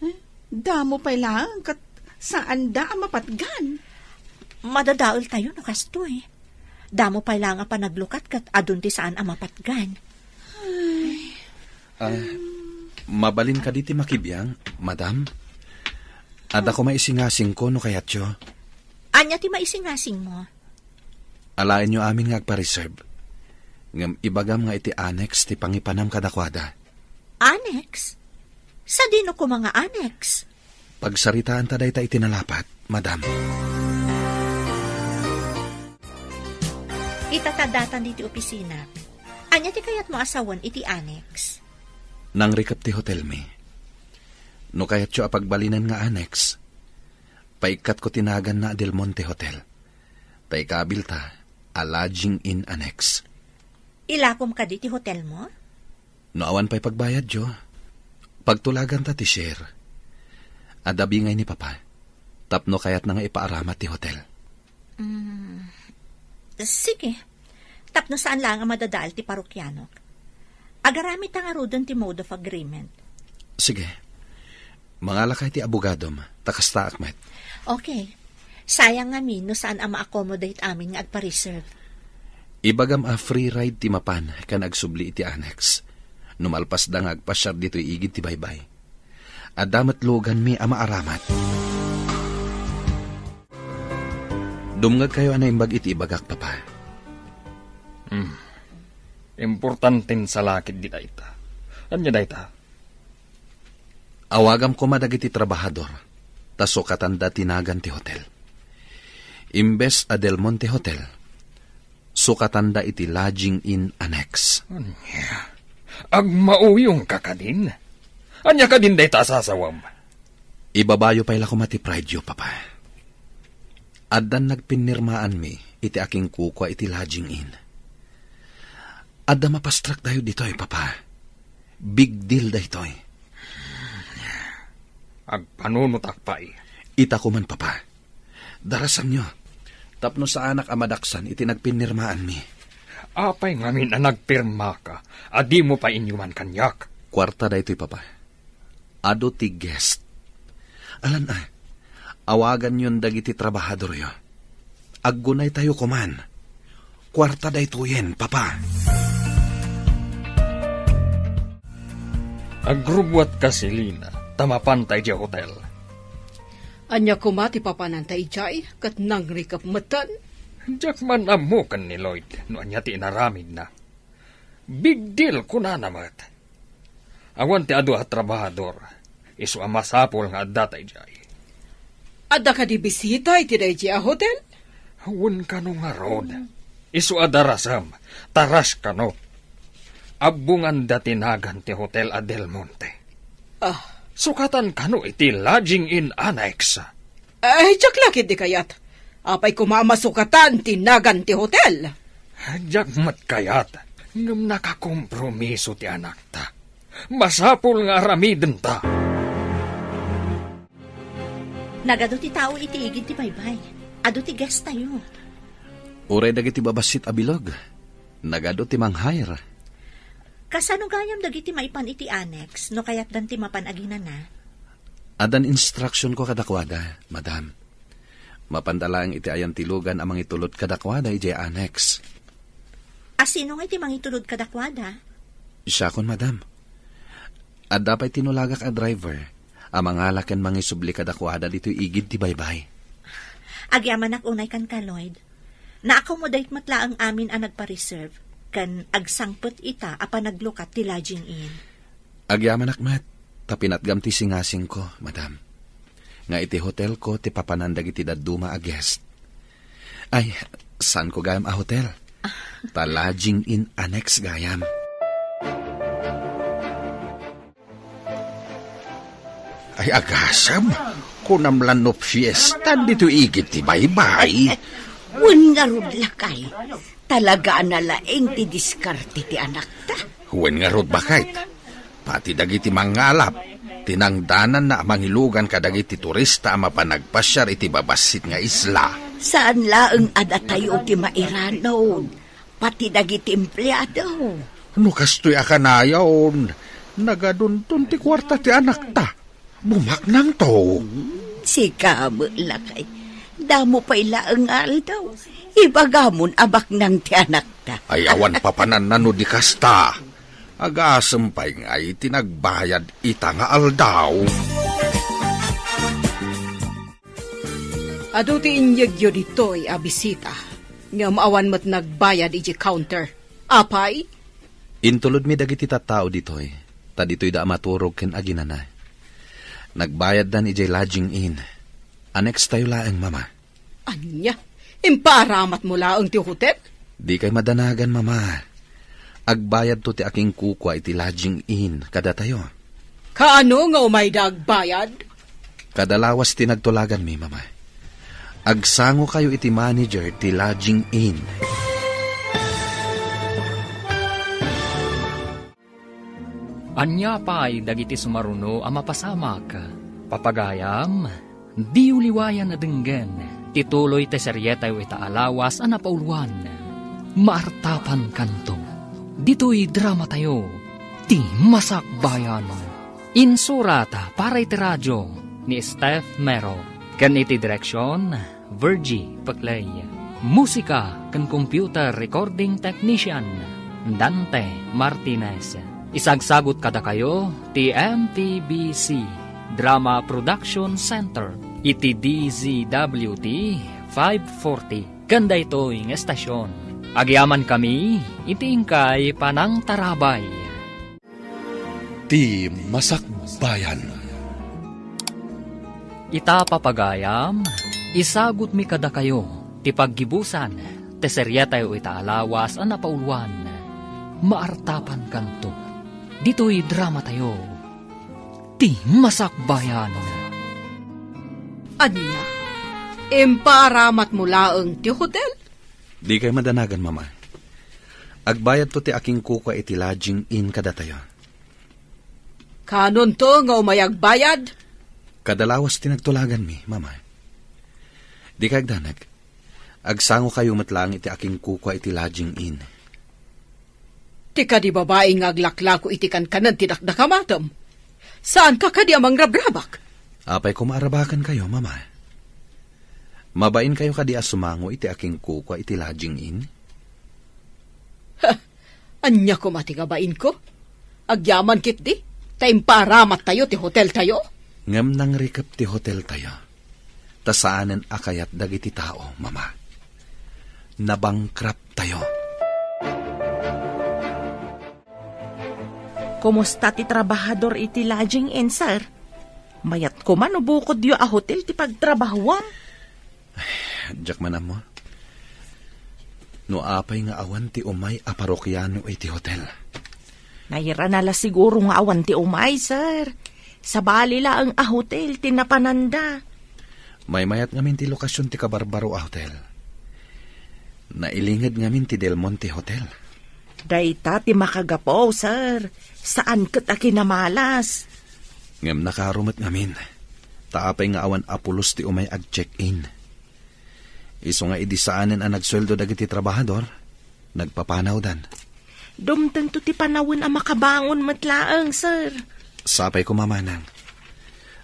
Eh, damo pay laeng ket saanda a mapatgan. Madadaeltayo no kastoy. Damo pay laeng a panaglukat ket adun ti saan a mapatgan. Ay. Ah, mabalin kadi ti makibiang, madam? Adda koma isingasingko no kayatyo. Ania ti maisingasingmo? Alaenyo amin nga agpa-reserve. Ngem ibagam nga iti annex ti pangipanam kadakuada. Annex? Sadino koma nga annex? Pagsaritaanta dayta iti nalapat, madam. Ita ta datan diti opisina. Ania ti kayatmo a sawen iti annex? Nangrikep ti hotelmi. No kayatyo a pagbalinen nga annex, paikkatko ti naganna a Del Monte Hotel. Ta ikabilta a lodging inn annex. Ilakom kadi ti hotelmo? No awan pay pagbayadyo, pagtulaganta ti share. Adda bingay ni Papa, tapno kayatna nga ipaaramat ti hotel. Mm, sige. Tapno saan laeng a madadael ti parokianok. Agaramidta ngaruden ti mode of agreement. Sige. Mangalakay ti abogadom, ta kastaak met. Okay. Sayang ngamin no saan a ma-accommodate amin nga agpa-reserve. Ibagam a free ride ti mapan ken agsubli iti annex. No malpasda nga agpasiar ditoy igid ti baybay. Adda met luganmi a maaramat. Dumngegkayo a naimbag iti ibagak, Papa. Hmm. Importanten sa lakit di dayta. Ania dayta? Awagam koma dagiti trabahador, ta sukatanda ti nagan ti hotel. Imbes a Del Monte Hotel, sukatanda iti lodging inn annex. Ania? Agmauyongka kadin? Ania kadin dayta a sasawem? Ibabayo pay la koma ti pride-yo, Papa. Addan nagpinnirmaanmi iti akinkukua iti lodging inn. Adda mapastrak tayo ditoy, Papa. Big deal daytoy. Agpanunotak pay. Ita koman, Papa. Darasanyo, tapno saanak a madaksan iti nagpinnirmaanmi. Apay ngamin a nagpirmaka a dimo pay inyuman kaniak? Kuarta daytoy, Papa. Adu ti guest. Alan a, awaganyon dagiti trabahadoryo. Aggunaytayo koman. Kuarta daytoyen, Papa. Agrubbuatka, Selina, ta mapanta idiay hotel. Ania koma ti papananta idiay, ket nangrikep metten? Diak man ammo ken ni Lloyd no ania ti inaramidna. Big deal, kunana met. Awan ti adu a trabahador. Isu a masapul nga adda ta idiay. Adda kadi bisita iti daydi a hotel? Wen kano ngarud. Isu a darasem, taras kano. Abbonganda ti nagan ti Hotel a Del Monte. Ah. Sukatan kano iti Lodging Inn Annex. Ay, diak la ketdi kayat. Apay koma a masukatan ti nagan ti hotel? Diak met kayat, ngem nakakompromiso ti anakta. Masapul nga aramidenta. Nagadu ti tao iti igid ti baybay. Adu ti guest tayo. Uray dagiti babassit a bilog, nagadu ti manghair. Kasano gayam dagiti maipan iti annex no kayatdan ti mapan aginana? Addan instructionko kadakuada, madam. Mapanda laeng iti ayantilugan a mangitulod kadakuada idiay annex. A sino nga iti mangitulod kadakuada? Siakon, madam. Adda pay tinulagak a driver a mangala ken mangisubli kadakuada ditoy igid ti baybay. Agyamanak unay kenka, Lloyd. Na-accommodate met laeng amin a nagpa-reserve ken agsangpet ita a panaglukat ti lodging inn. Agyamanak met ta pinatgam ti singasingko, madam, nga iti hotelko ti papanan dagiti dadduma a guest. Ay, saanko gayam a hotel. Ta lodging inn annex gayam. Ay, agasem, kunam la no fiesta ditoy igid ti baybay. Wen ngarud, lakay. Talaga a nalaing ti diskarte ti anakta. Wen ngarud, baket. Pati dagiti mangalap, tinangdananna a mangilugan kadagiti turista a mapan agpasiar iti babassit nga isla. Saan laeng a datayo ti mairanod, pati dagiti empleado. No kastoy a kanayon, nagadunton ti kuarta ti anakta. Bumaknangto. Hmm, sika met, lakay. Damo pay laeng nga aldaw. Ibagamon a baknang ti anakta. Ay, awan papananna no di kasta. Agasem pay nga iti nagbayad ita nga aldaw. Adu ti inyegyo ditoy a bisita, ngem awan met nagbayad iti counter. Apay? Intulodmi dagiti tattao ditoy, ta ditoyda a maturog ken aginana. Nagbayaddan idiay lodging inn. Annex tayo laeng, Mama. Ania? Impaaramatmo laeng ti hotel? Dikay madanagan, Mama. Agbayadto ti akinkukua iti lodging inn kadatayo. Kaano nga umayda agbayad? Kada lawas ti nagtulaganmi, Mama. Agsangokayo iti manager ti lodging inn. Ania pay dagiti sumaruno a mapasamak? Papagayam, diyo liwayan a denggen ti tuloy ti serietayo ita a lawas a napauluan. Maartapankanto. Ditoy dramatayo, Ti Masakbayan. Insurat para iti radio ni Steph Mero. Ken iti direksion, Virgie Peclay. Musika ken computer recording technician, Dante Martinez. Isagsagut kadakayo ti M P B C Drama Production Center iti D Z W T five forty. Ken daytoy nga estasion, agyamankami iti inkay panangtarabay. Ti Masakbayan. Ita, papagayam, isagutmi kadakayo ti paggibusan ti serietayo ita a lawas a napauluan, Maartapankanto. Ditoy dramatayo, Ti Masakbayan. Ania? Impaaramatmo laeng ti hotel? Dikay madanagan, Mama. Agbayadto ti akinkukua iti lodging inn kadatayo. Kanonto nga umay agbayad? Kada lawas ti nagtulaganmi, Mama. Dikay agdanag. Agsangokayo met laeng iti akinkukua iti lodging inn. Ti kadi babai nga aglaklako iti kankanen ti dakdakamatem. Saanka kadi a mangrabrabak? Apay koma a rabakenkayo, Mama? Mabainkayo kadi a sumango iti akinkukua iti lodging inn? Ha! Ania koma ti nga bainko? Agyaman ketdi, ta impaaramattayo ti hoteltayo? Ngem nangrikep ti hoteltayo, ta saanen a kayat dagiti tao, Mama. Nabankrupt tayo. Kumusta ti trabahador iti lodging inn, sir? Mayat koma no bukodyo a hotel ti pagtrabahuam. Diak man ammo. No apay nga awan ti umay a parokiano iti hotel. Nairana la siguro nga awan ti umay, sir. Sabali laeng a hotel ti napananda. Maymayat ngamin ti lokasion ti kabarbaro a hotel. Nailinged ngamin ti Del Monte Hotel. Dayta ti makagapu, sir. Saan ket a kinamalas. Ngem nakaro met ngamin. Ta apay nga awan a pulos ti umay ag-check-in. Isu nga idi saanen a nagsueldo dagiti trabahador, nagpapanawdan. Dumtengto ti panawen a makabangon met laeng, sir. Sapay koma, manang.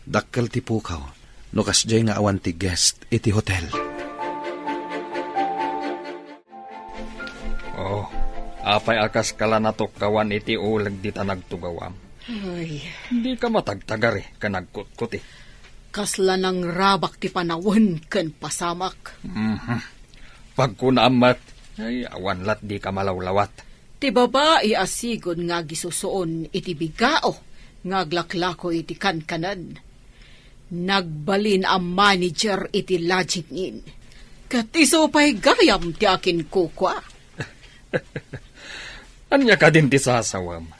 Dakkel ti pukaw no kasdiay nga awan ti guest iti hotel. Oh, apay a kaska la natukkawan iti uleg dita nagtugawam? Ay. Dika matagtagari ken agkutkuti. Kasla nangrabak ti panawen ken pasamak. Mhm. Pagkunaam met, ay, awan lat dika malawlawat. Ti babai a sigud nga agisusuon iti bigao nga aglaklako iti kankanen. Nagbalin a manager iti lodging inn. Ket isu pay gayam ti akinkukua. Ania kadin ti sasawem?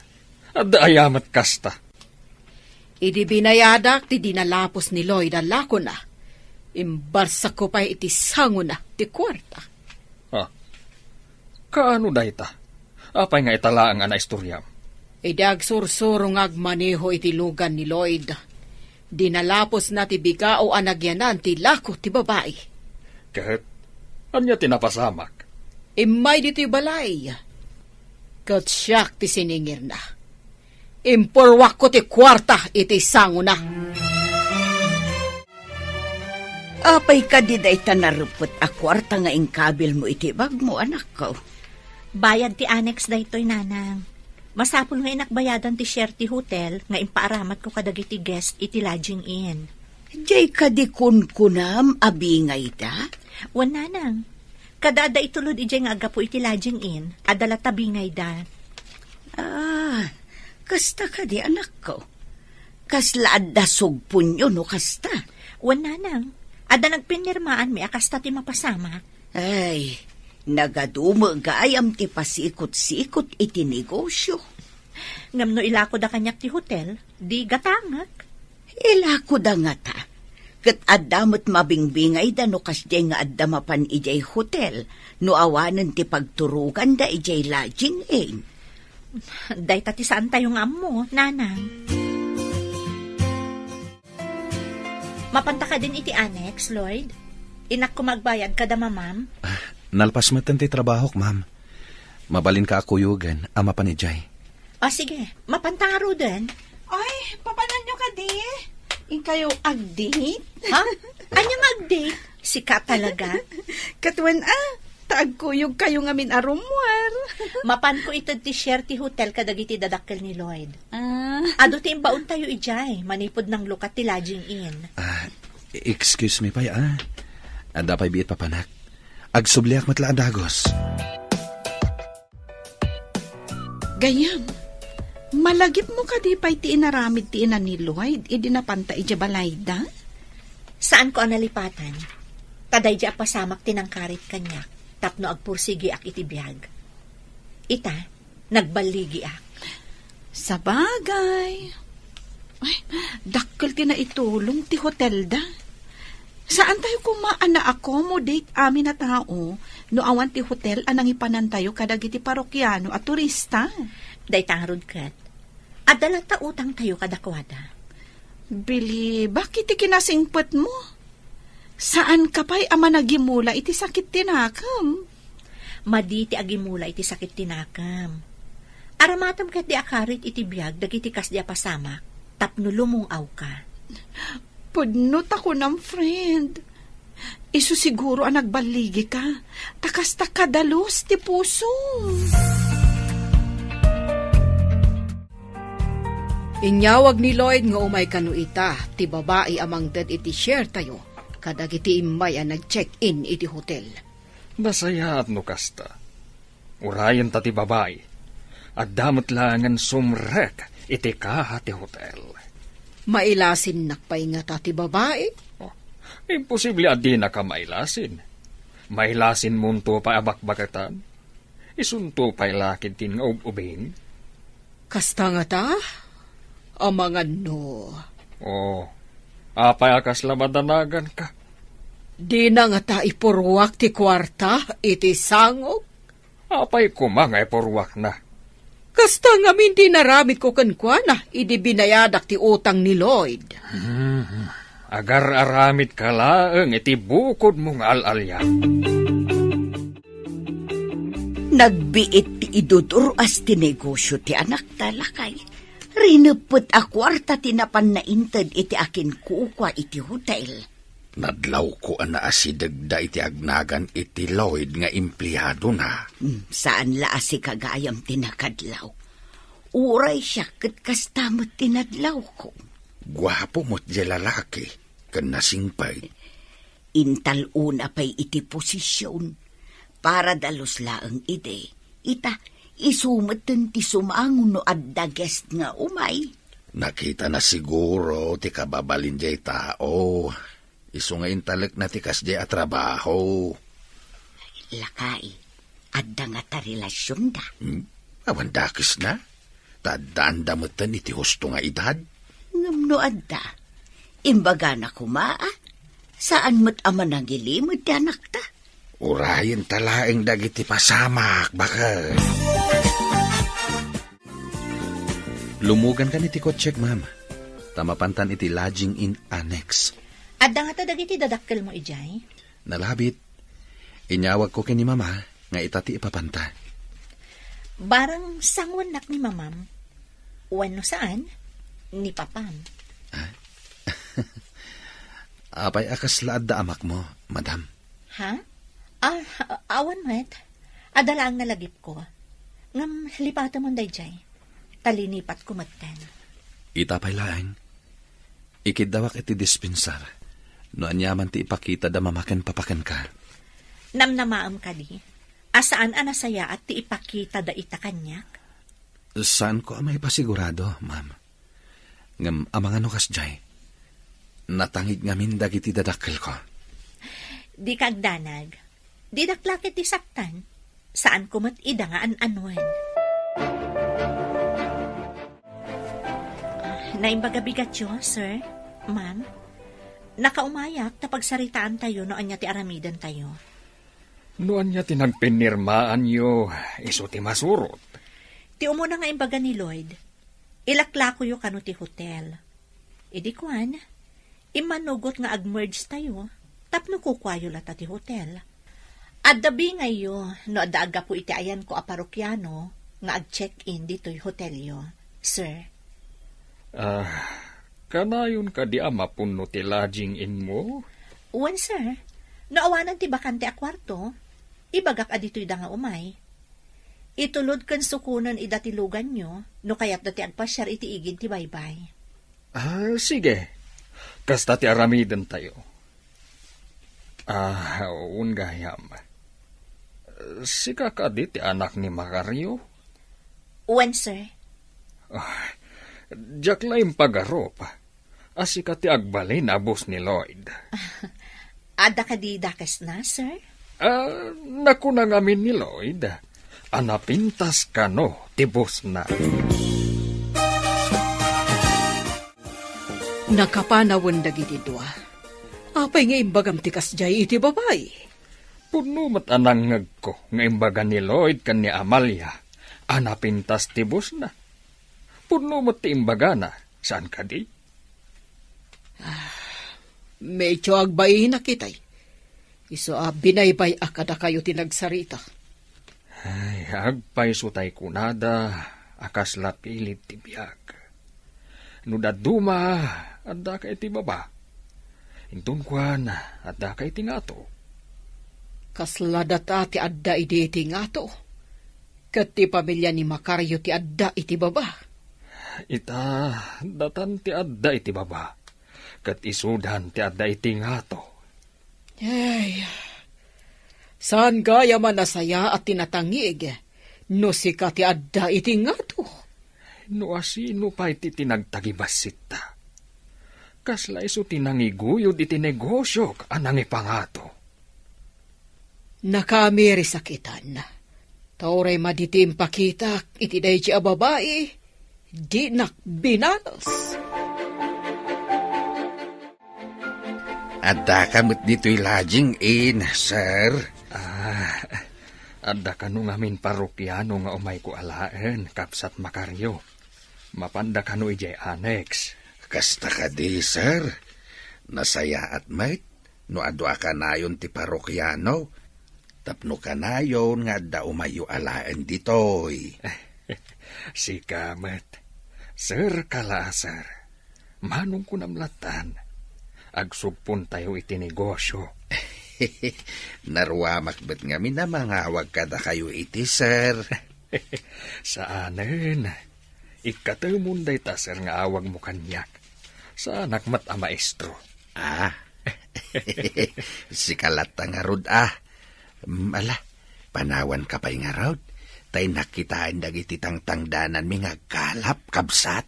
Adda aya met kasta? Idi binayadak ti dinalapos ni Lloyd a lakona, imbarsakko pay iti sangona ti kuarta. Ha? Kaano dayta? Apay nga ita laeng a naistoriam? Idi agsursuro nga agmaneho iti lugan ni Lloyd, dinalaposna ti bigao a nagyanan ti lako ti babai. Ket ania ti napasamak? Immay ditoy balay, ket siak ti siningirna. Impurwakko ti kuarta iti sangona. Apay kadi dayta narepet a kuarta nga inkabilmo iti bagmo, anakko? Bayad ti annex daytoy, nanang. Masapul nga inakbayadan ti share ti hotel nga impaaramatko kadagiti guest iti lodging inn. Diay kadi kunkunam a bingayda? Wen, nanang. Kada adda itulod idiay nga aggapu iti lodging inn, adda latta bingayda. Ah, kasta kadi, anakko? Kasla adda sugponyo no kasta? Wen, nanang. Adda nagpinirmaanmi a kasta ti mapasamak. Ay, nagadu met gayam ti pasikot-sikot iti negosio. Ngem no ilakoda kaniak ti hotel, di gatangek. Ilakoda ngata, ket adda met mabingbingayda no kasdiay nga adda mapan idiay hotel no awanen ti pagturoganda idiay lodging inn. Dayta ti saantayo nga ammo, nanang. Mapanta kadin iti annex, Lloyd? Innak koma agbayad kada mamam? Ah, nalpas metten ti trabahok, ma'am. Mabalinka a kuyogen a mapan idiay. O, sige. Mapanta ngaruden. Ay, papananyo kadi? Inkayo ag-date? Ha? Ania nga ag-date? Sika talaga? Ket wen a, ta agkuyogkayo ngamin a rummuar. Mapanko ited ti share ti hotel kadagiti dadakkel ni Lloyd. Ah. Adu ti imbaontayo idiay, manipud nanglukat ti lodging inn. Ah, excuse me pay, ah. Adda pay biit papanak. Agsubliak met la a dagus. Gayyem, malagipmo kadi pay ti inaramid ti ina ni Lloyd idi napanta idiay balayda? Saanko a nalipatan. Ta daydi a pasamak ti nangkarit kaniak tapno agpursigiak iti biag. Ita, nagballigiak. Sabagay. Ay, dakkel ti naitulong ti hotelda. Saantayo koma a na-accommodate amin a tao no awan ti hotel a nangipanantayo kadagiti parokiano a turista. Dayta ngarud ket, adda latta utangtayo kadakuada. Bilibak iti kinasingpetmo. Saanka pay a managimula iti sakit ti nakem? Madi ti agimula iti sakit ti nakem. Aramatem ketdi a karit iti biag dagiti kasdi a pasamak tapno lumung-awka. Pudno ta kunam, friend. Isu siguro a nagballigika, ta kasta kadalus ti pusom. Inyawag ni Lloyd nga umay kano ita ti babai a mangted iti share tayo kadagiti immay a nag-check-in iti hotel. Nasayaat no kasta. Urayenta ti babai. Adda met laengen sumrek iti kaha ti hotel. Mailasinnak pay ngata ti babai? Oh, imposible a dinaka mailasin. Mailasinmonto pay a bakbaketan. Isunto pay la ketdin nga ub-ubing. Kasta ngata? Amangan no. Oh, apay a kasla madanaganka? Dina ngata ipurruak ti kuarta iti sangok? Apay koma nga ipurruakna? Kasta ngamin ti inaramidko kenkuana idi binayadak ti utang ni Lloyd. Hmm, agar-aramidka laeng iti bukodmo nga al-alian. Nagbiit ti idudur-as ti negosio ti anakta, lakay. Rineppet a kuarta ti napanna inted iti akinkukua iti hotel. Nadlawko a naasidegda iti agnagan iti Lloyd nga empleadona. Hmm, saan la a sika gayam ti nakadlaw. Uray siak ket kasta met ti nadlawko. Guapo met diay lalaki, ken nasingpet. Intal-ona pay iti posisyon. Para dalus laeng idi. Ita, isu metten ti sumango no adda guest nga umay. Nakitana siguro ti kababalin diay tao. Isu nga intalekna ti kasdiay a trabaho. Lakay, adda ngata relasionda? Hmm? Awan dakesna? Ta addaanda metten iti husto nga edad? Ngem no adda, imbagana koma, a? Saan met a manangilimed ti anakta? Urayenta laeng dagiti pasamak, baket. Lumugankan iti kotsek, ma'am. Ta mapantan iti lodging in annex. Adda ngata dagiti dadakkelmo idiay? Nalabit. Inyawagko ken ni Mama nga ita ti ipapanta. Barang sanguennak ni Mamam. Wenno saan, ni Papam. Ah? Apay a kasla adda amakmo, Madam? Ha? Ah, awan met. Adda laeng nalagipko. Ngem lipatemon daydiay. Ta linipatko metten. Ita pay laeng, ikiddawak iti dispensar no aniaman ti ipakitada Mama ken Papa kenka. Namnamaem kadi a saan a nasayaat ti ipakitada ita kaniak? Saanko a maipasigurado, ma'am. Ngem amangan no kasdiay, natangig ngamin dagiti dadakkelko. Dika agdanag. Didak la ket ti saktan. Saanko met ida nga an-anuen. Naimbag a bigatyo, sir, ma'am. Nakaumayak ta pagsaritaantayo no ania ti aramidentayo. No ania ti nagpinnirmaanyo, isu ti masurot. Ti umuna nga imbaga ni Lloyd, ilaklakoyo kano ti hotel. Idi kuan, immanugot nga ag-merge tayo, tapno kukuayo latta ti hotel. Adda bingayyo no adda aggapu iti ayanko a parokiano nga ag-check-in ditoy hotelyo, sir. Ah, kanayon kadi a mapunno ti lodging inmo? Wen, sir. No awanen ti bakante a kuarto, ibagak a ditoyda nga umay. Itulod ken sukonen ida ti luganyo no kayatda ti agpasiar iti igid ti baybay. Ah, sige. Kasta ti aramidentayo. Ah, wen gayam. Sika kadi ti anak ni Macario? Wen, sir. Ah, diak la impagarup a sika ti agbalin a boss ni Lloyd. Adda kadi dakesna, sir? Ah, nakuna ngamin ni Lloyd a napintas kano ti bossna. Nakapanawen dagiti dua. Apay nga imbagam ti kasdiay iti babai? Pudno met a nangngegko nga imbaga ni Lloyd ken ni Amalia a napintas ti bossna. Pudno met ti imbagana, saan kadi? Ah, medyo agbainak itay. Isu a binaybay-ak kadakayo ti nagsarita. Ay, agpayso tay kunada a kasla pilit ti biag. No dadduma, addaka iti baba. Inton kuan, addaka iti ngato. Kasla data ti adda idi iti ngato. Ket ti pamilia ni Macario ti adda iti baba. Ita, datan ti adda iti baba. Ket isudan ti adda iti ngato. Ay, saan gayam a nasayaat ti natangig No sika ti adda iti ngato. No asino pay ti tinagtagibassitta? Kasla isu ti nangiguyod iti negosiok a nangipangato. Nakamiris a kitan. Ta uray madi ti impakitak iti daydi a babai, dinak binalos. Addaka met ditoy lodging inn, sir? Ah, adda kano ngamin parokiano nga umayko alaen, Kabsat Macario. Mapanda kano idiay annex. Kasta kadi, sir. Nasayaat met no adu a kanayon ti parokiano. Tapno kanayon nga adda umayyo alaen ditoy. Sika met, sir, kala a sir. Manong kunam lattan, agsugpontayo iti negosio. Naruamak met ngamin a mangawag kadakayo iti sir. Saanen. Ikkatemon dayta, sir, nga awagmo kaniak. Saanak met a maestro. Ah, sika latta ngarud, ah. Mm, ala, panawanka pay ngarud. Tay nakitaen dagiti tangtangdananmi nga agkalap, kabsat.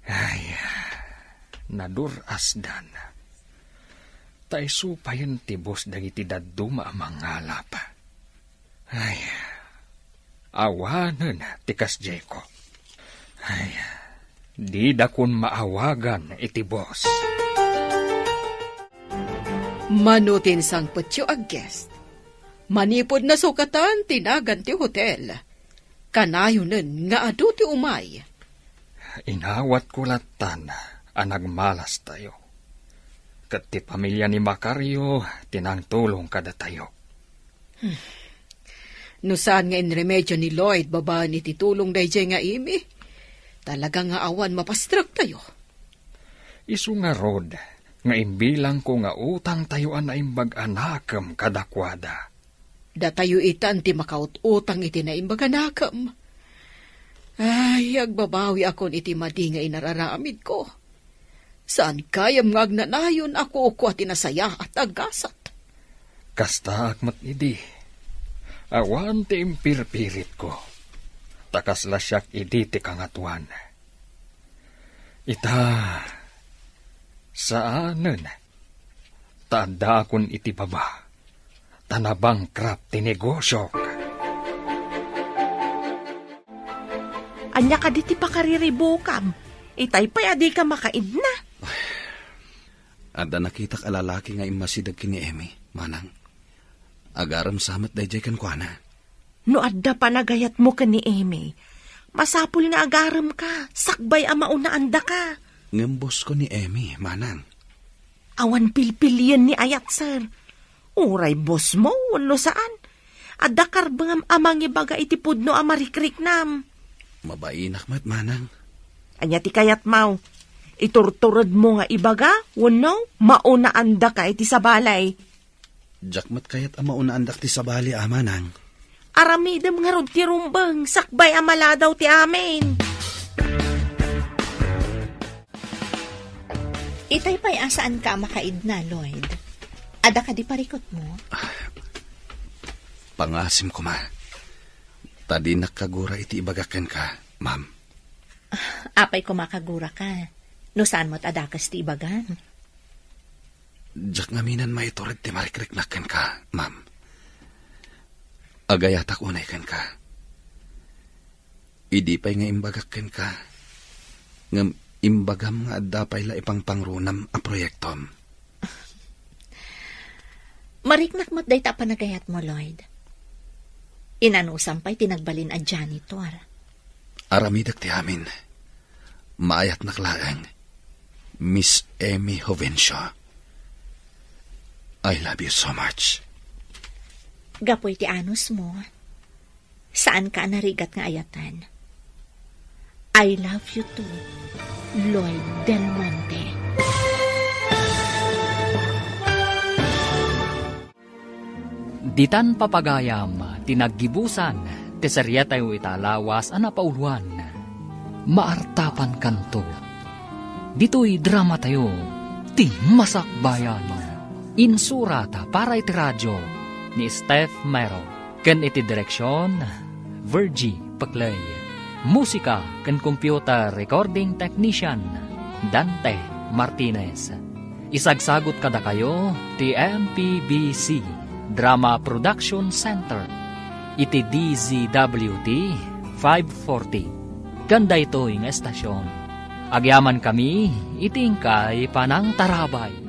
Ay, nadur-asdan. Ta isu payen ti bus dagiti dadduma a mangalap. Ay, awanen ti kasdiayko. Ay, didakon maawagan iti bus. Mano ti insangpetyo a guest? Manipud nasukatan ti nagan ti hotel, kanayonen nga adu ti umay. Inawatko lattan a nagmalastayo. Ket ti pamilya ni Macario ti nangtulong kadatayo. Hmm. No saan nga inremedio ni Lloyd babaen iti tulong daydiay nga Amy, talaga nga awan mapastrektayo. Isu ngarud nga imbilangko nga utangtayo a naimbag a nakem kadakuada. Datayo itan ti makaut-utang iti naimbag a nakem. Ay, agbabawiakon iti madi nga inararamidko. Saan gayam nga agnanayon a kukua ti nasayaat a gasat. Kastaak met idi. Awan ti impirpiritko. Ta kasla siak idi ti kangatoan. Ita, saanen. Ta addaakon iti baba. Ta nabankrupt ti negosiok. Ania kadi ti pakariribukam? Itay pay a dika makaidna. Adda nakitak a lalaki nga immasideg ken ni Amy, manang. Agarem sa met daydiay kenkuana. No adda panagayatmo ken ni Amy, masapul nga agaremka, sakbay a maunaan daka. Ngem bosko ni Amy, manang. Awan pilpilien ni ayat, sir. Uray bosmo wenno saan, adda karbengam a mangibaga iti pudno a marikriknam. Mabainak met, manang. Ania ti kayatmo? Iturturedmo nga ibaga wenno maunaan daka iti sabali? Diak met kayat a maunaan dak ti sabali, a, manang. Aramidem ngarud ti rumbeng, sakbay a maladaw ti amin. Itay pay a saanka a makaidna, Lloyd. Adda kadi parikutmo? Pangasim koma. Ta dinak kagura iti ibagak kenka, ma'am. Apay koma kaguraka? No saan met a dakes ti ibagam? Diak ngamin a maitured ti marikriknak kenka, ma'am. Agayatak unay kenka. Idi pay nga imbagak kenka, ngem imbagam nga adda pay la ipangpangrunam a proyektom. Mariknak met dayta a panagayatmo, Lloyd. Inanusam pay ti nagbalin a janitor. Aramidek ti amin. Maayatnak laeng, Miss Amy Jovencio. I love you so much. Gapu iti anusmo, saanka a narigat nga ayatan. I love you too, Lloyd Del Monte. Ditan papagayam ti naggibusan ti seriatayo ita a lawas a napauluan, Maartapankanto. Ditoy dramatayo, Ti Masakbayan. Insurat para iti radio ni Steph Mero. Ken iti direksion, Virgie Pecley. Musika ken computer recording technician, Dante Martinez. Isagsagut kadakayo ti M P B C Drama Production Center iti D Z W T five forty. Ken daytoy nga estasion, agyamankami iti inkay panangtarabay.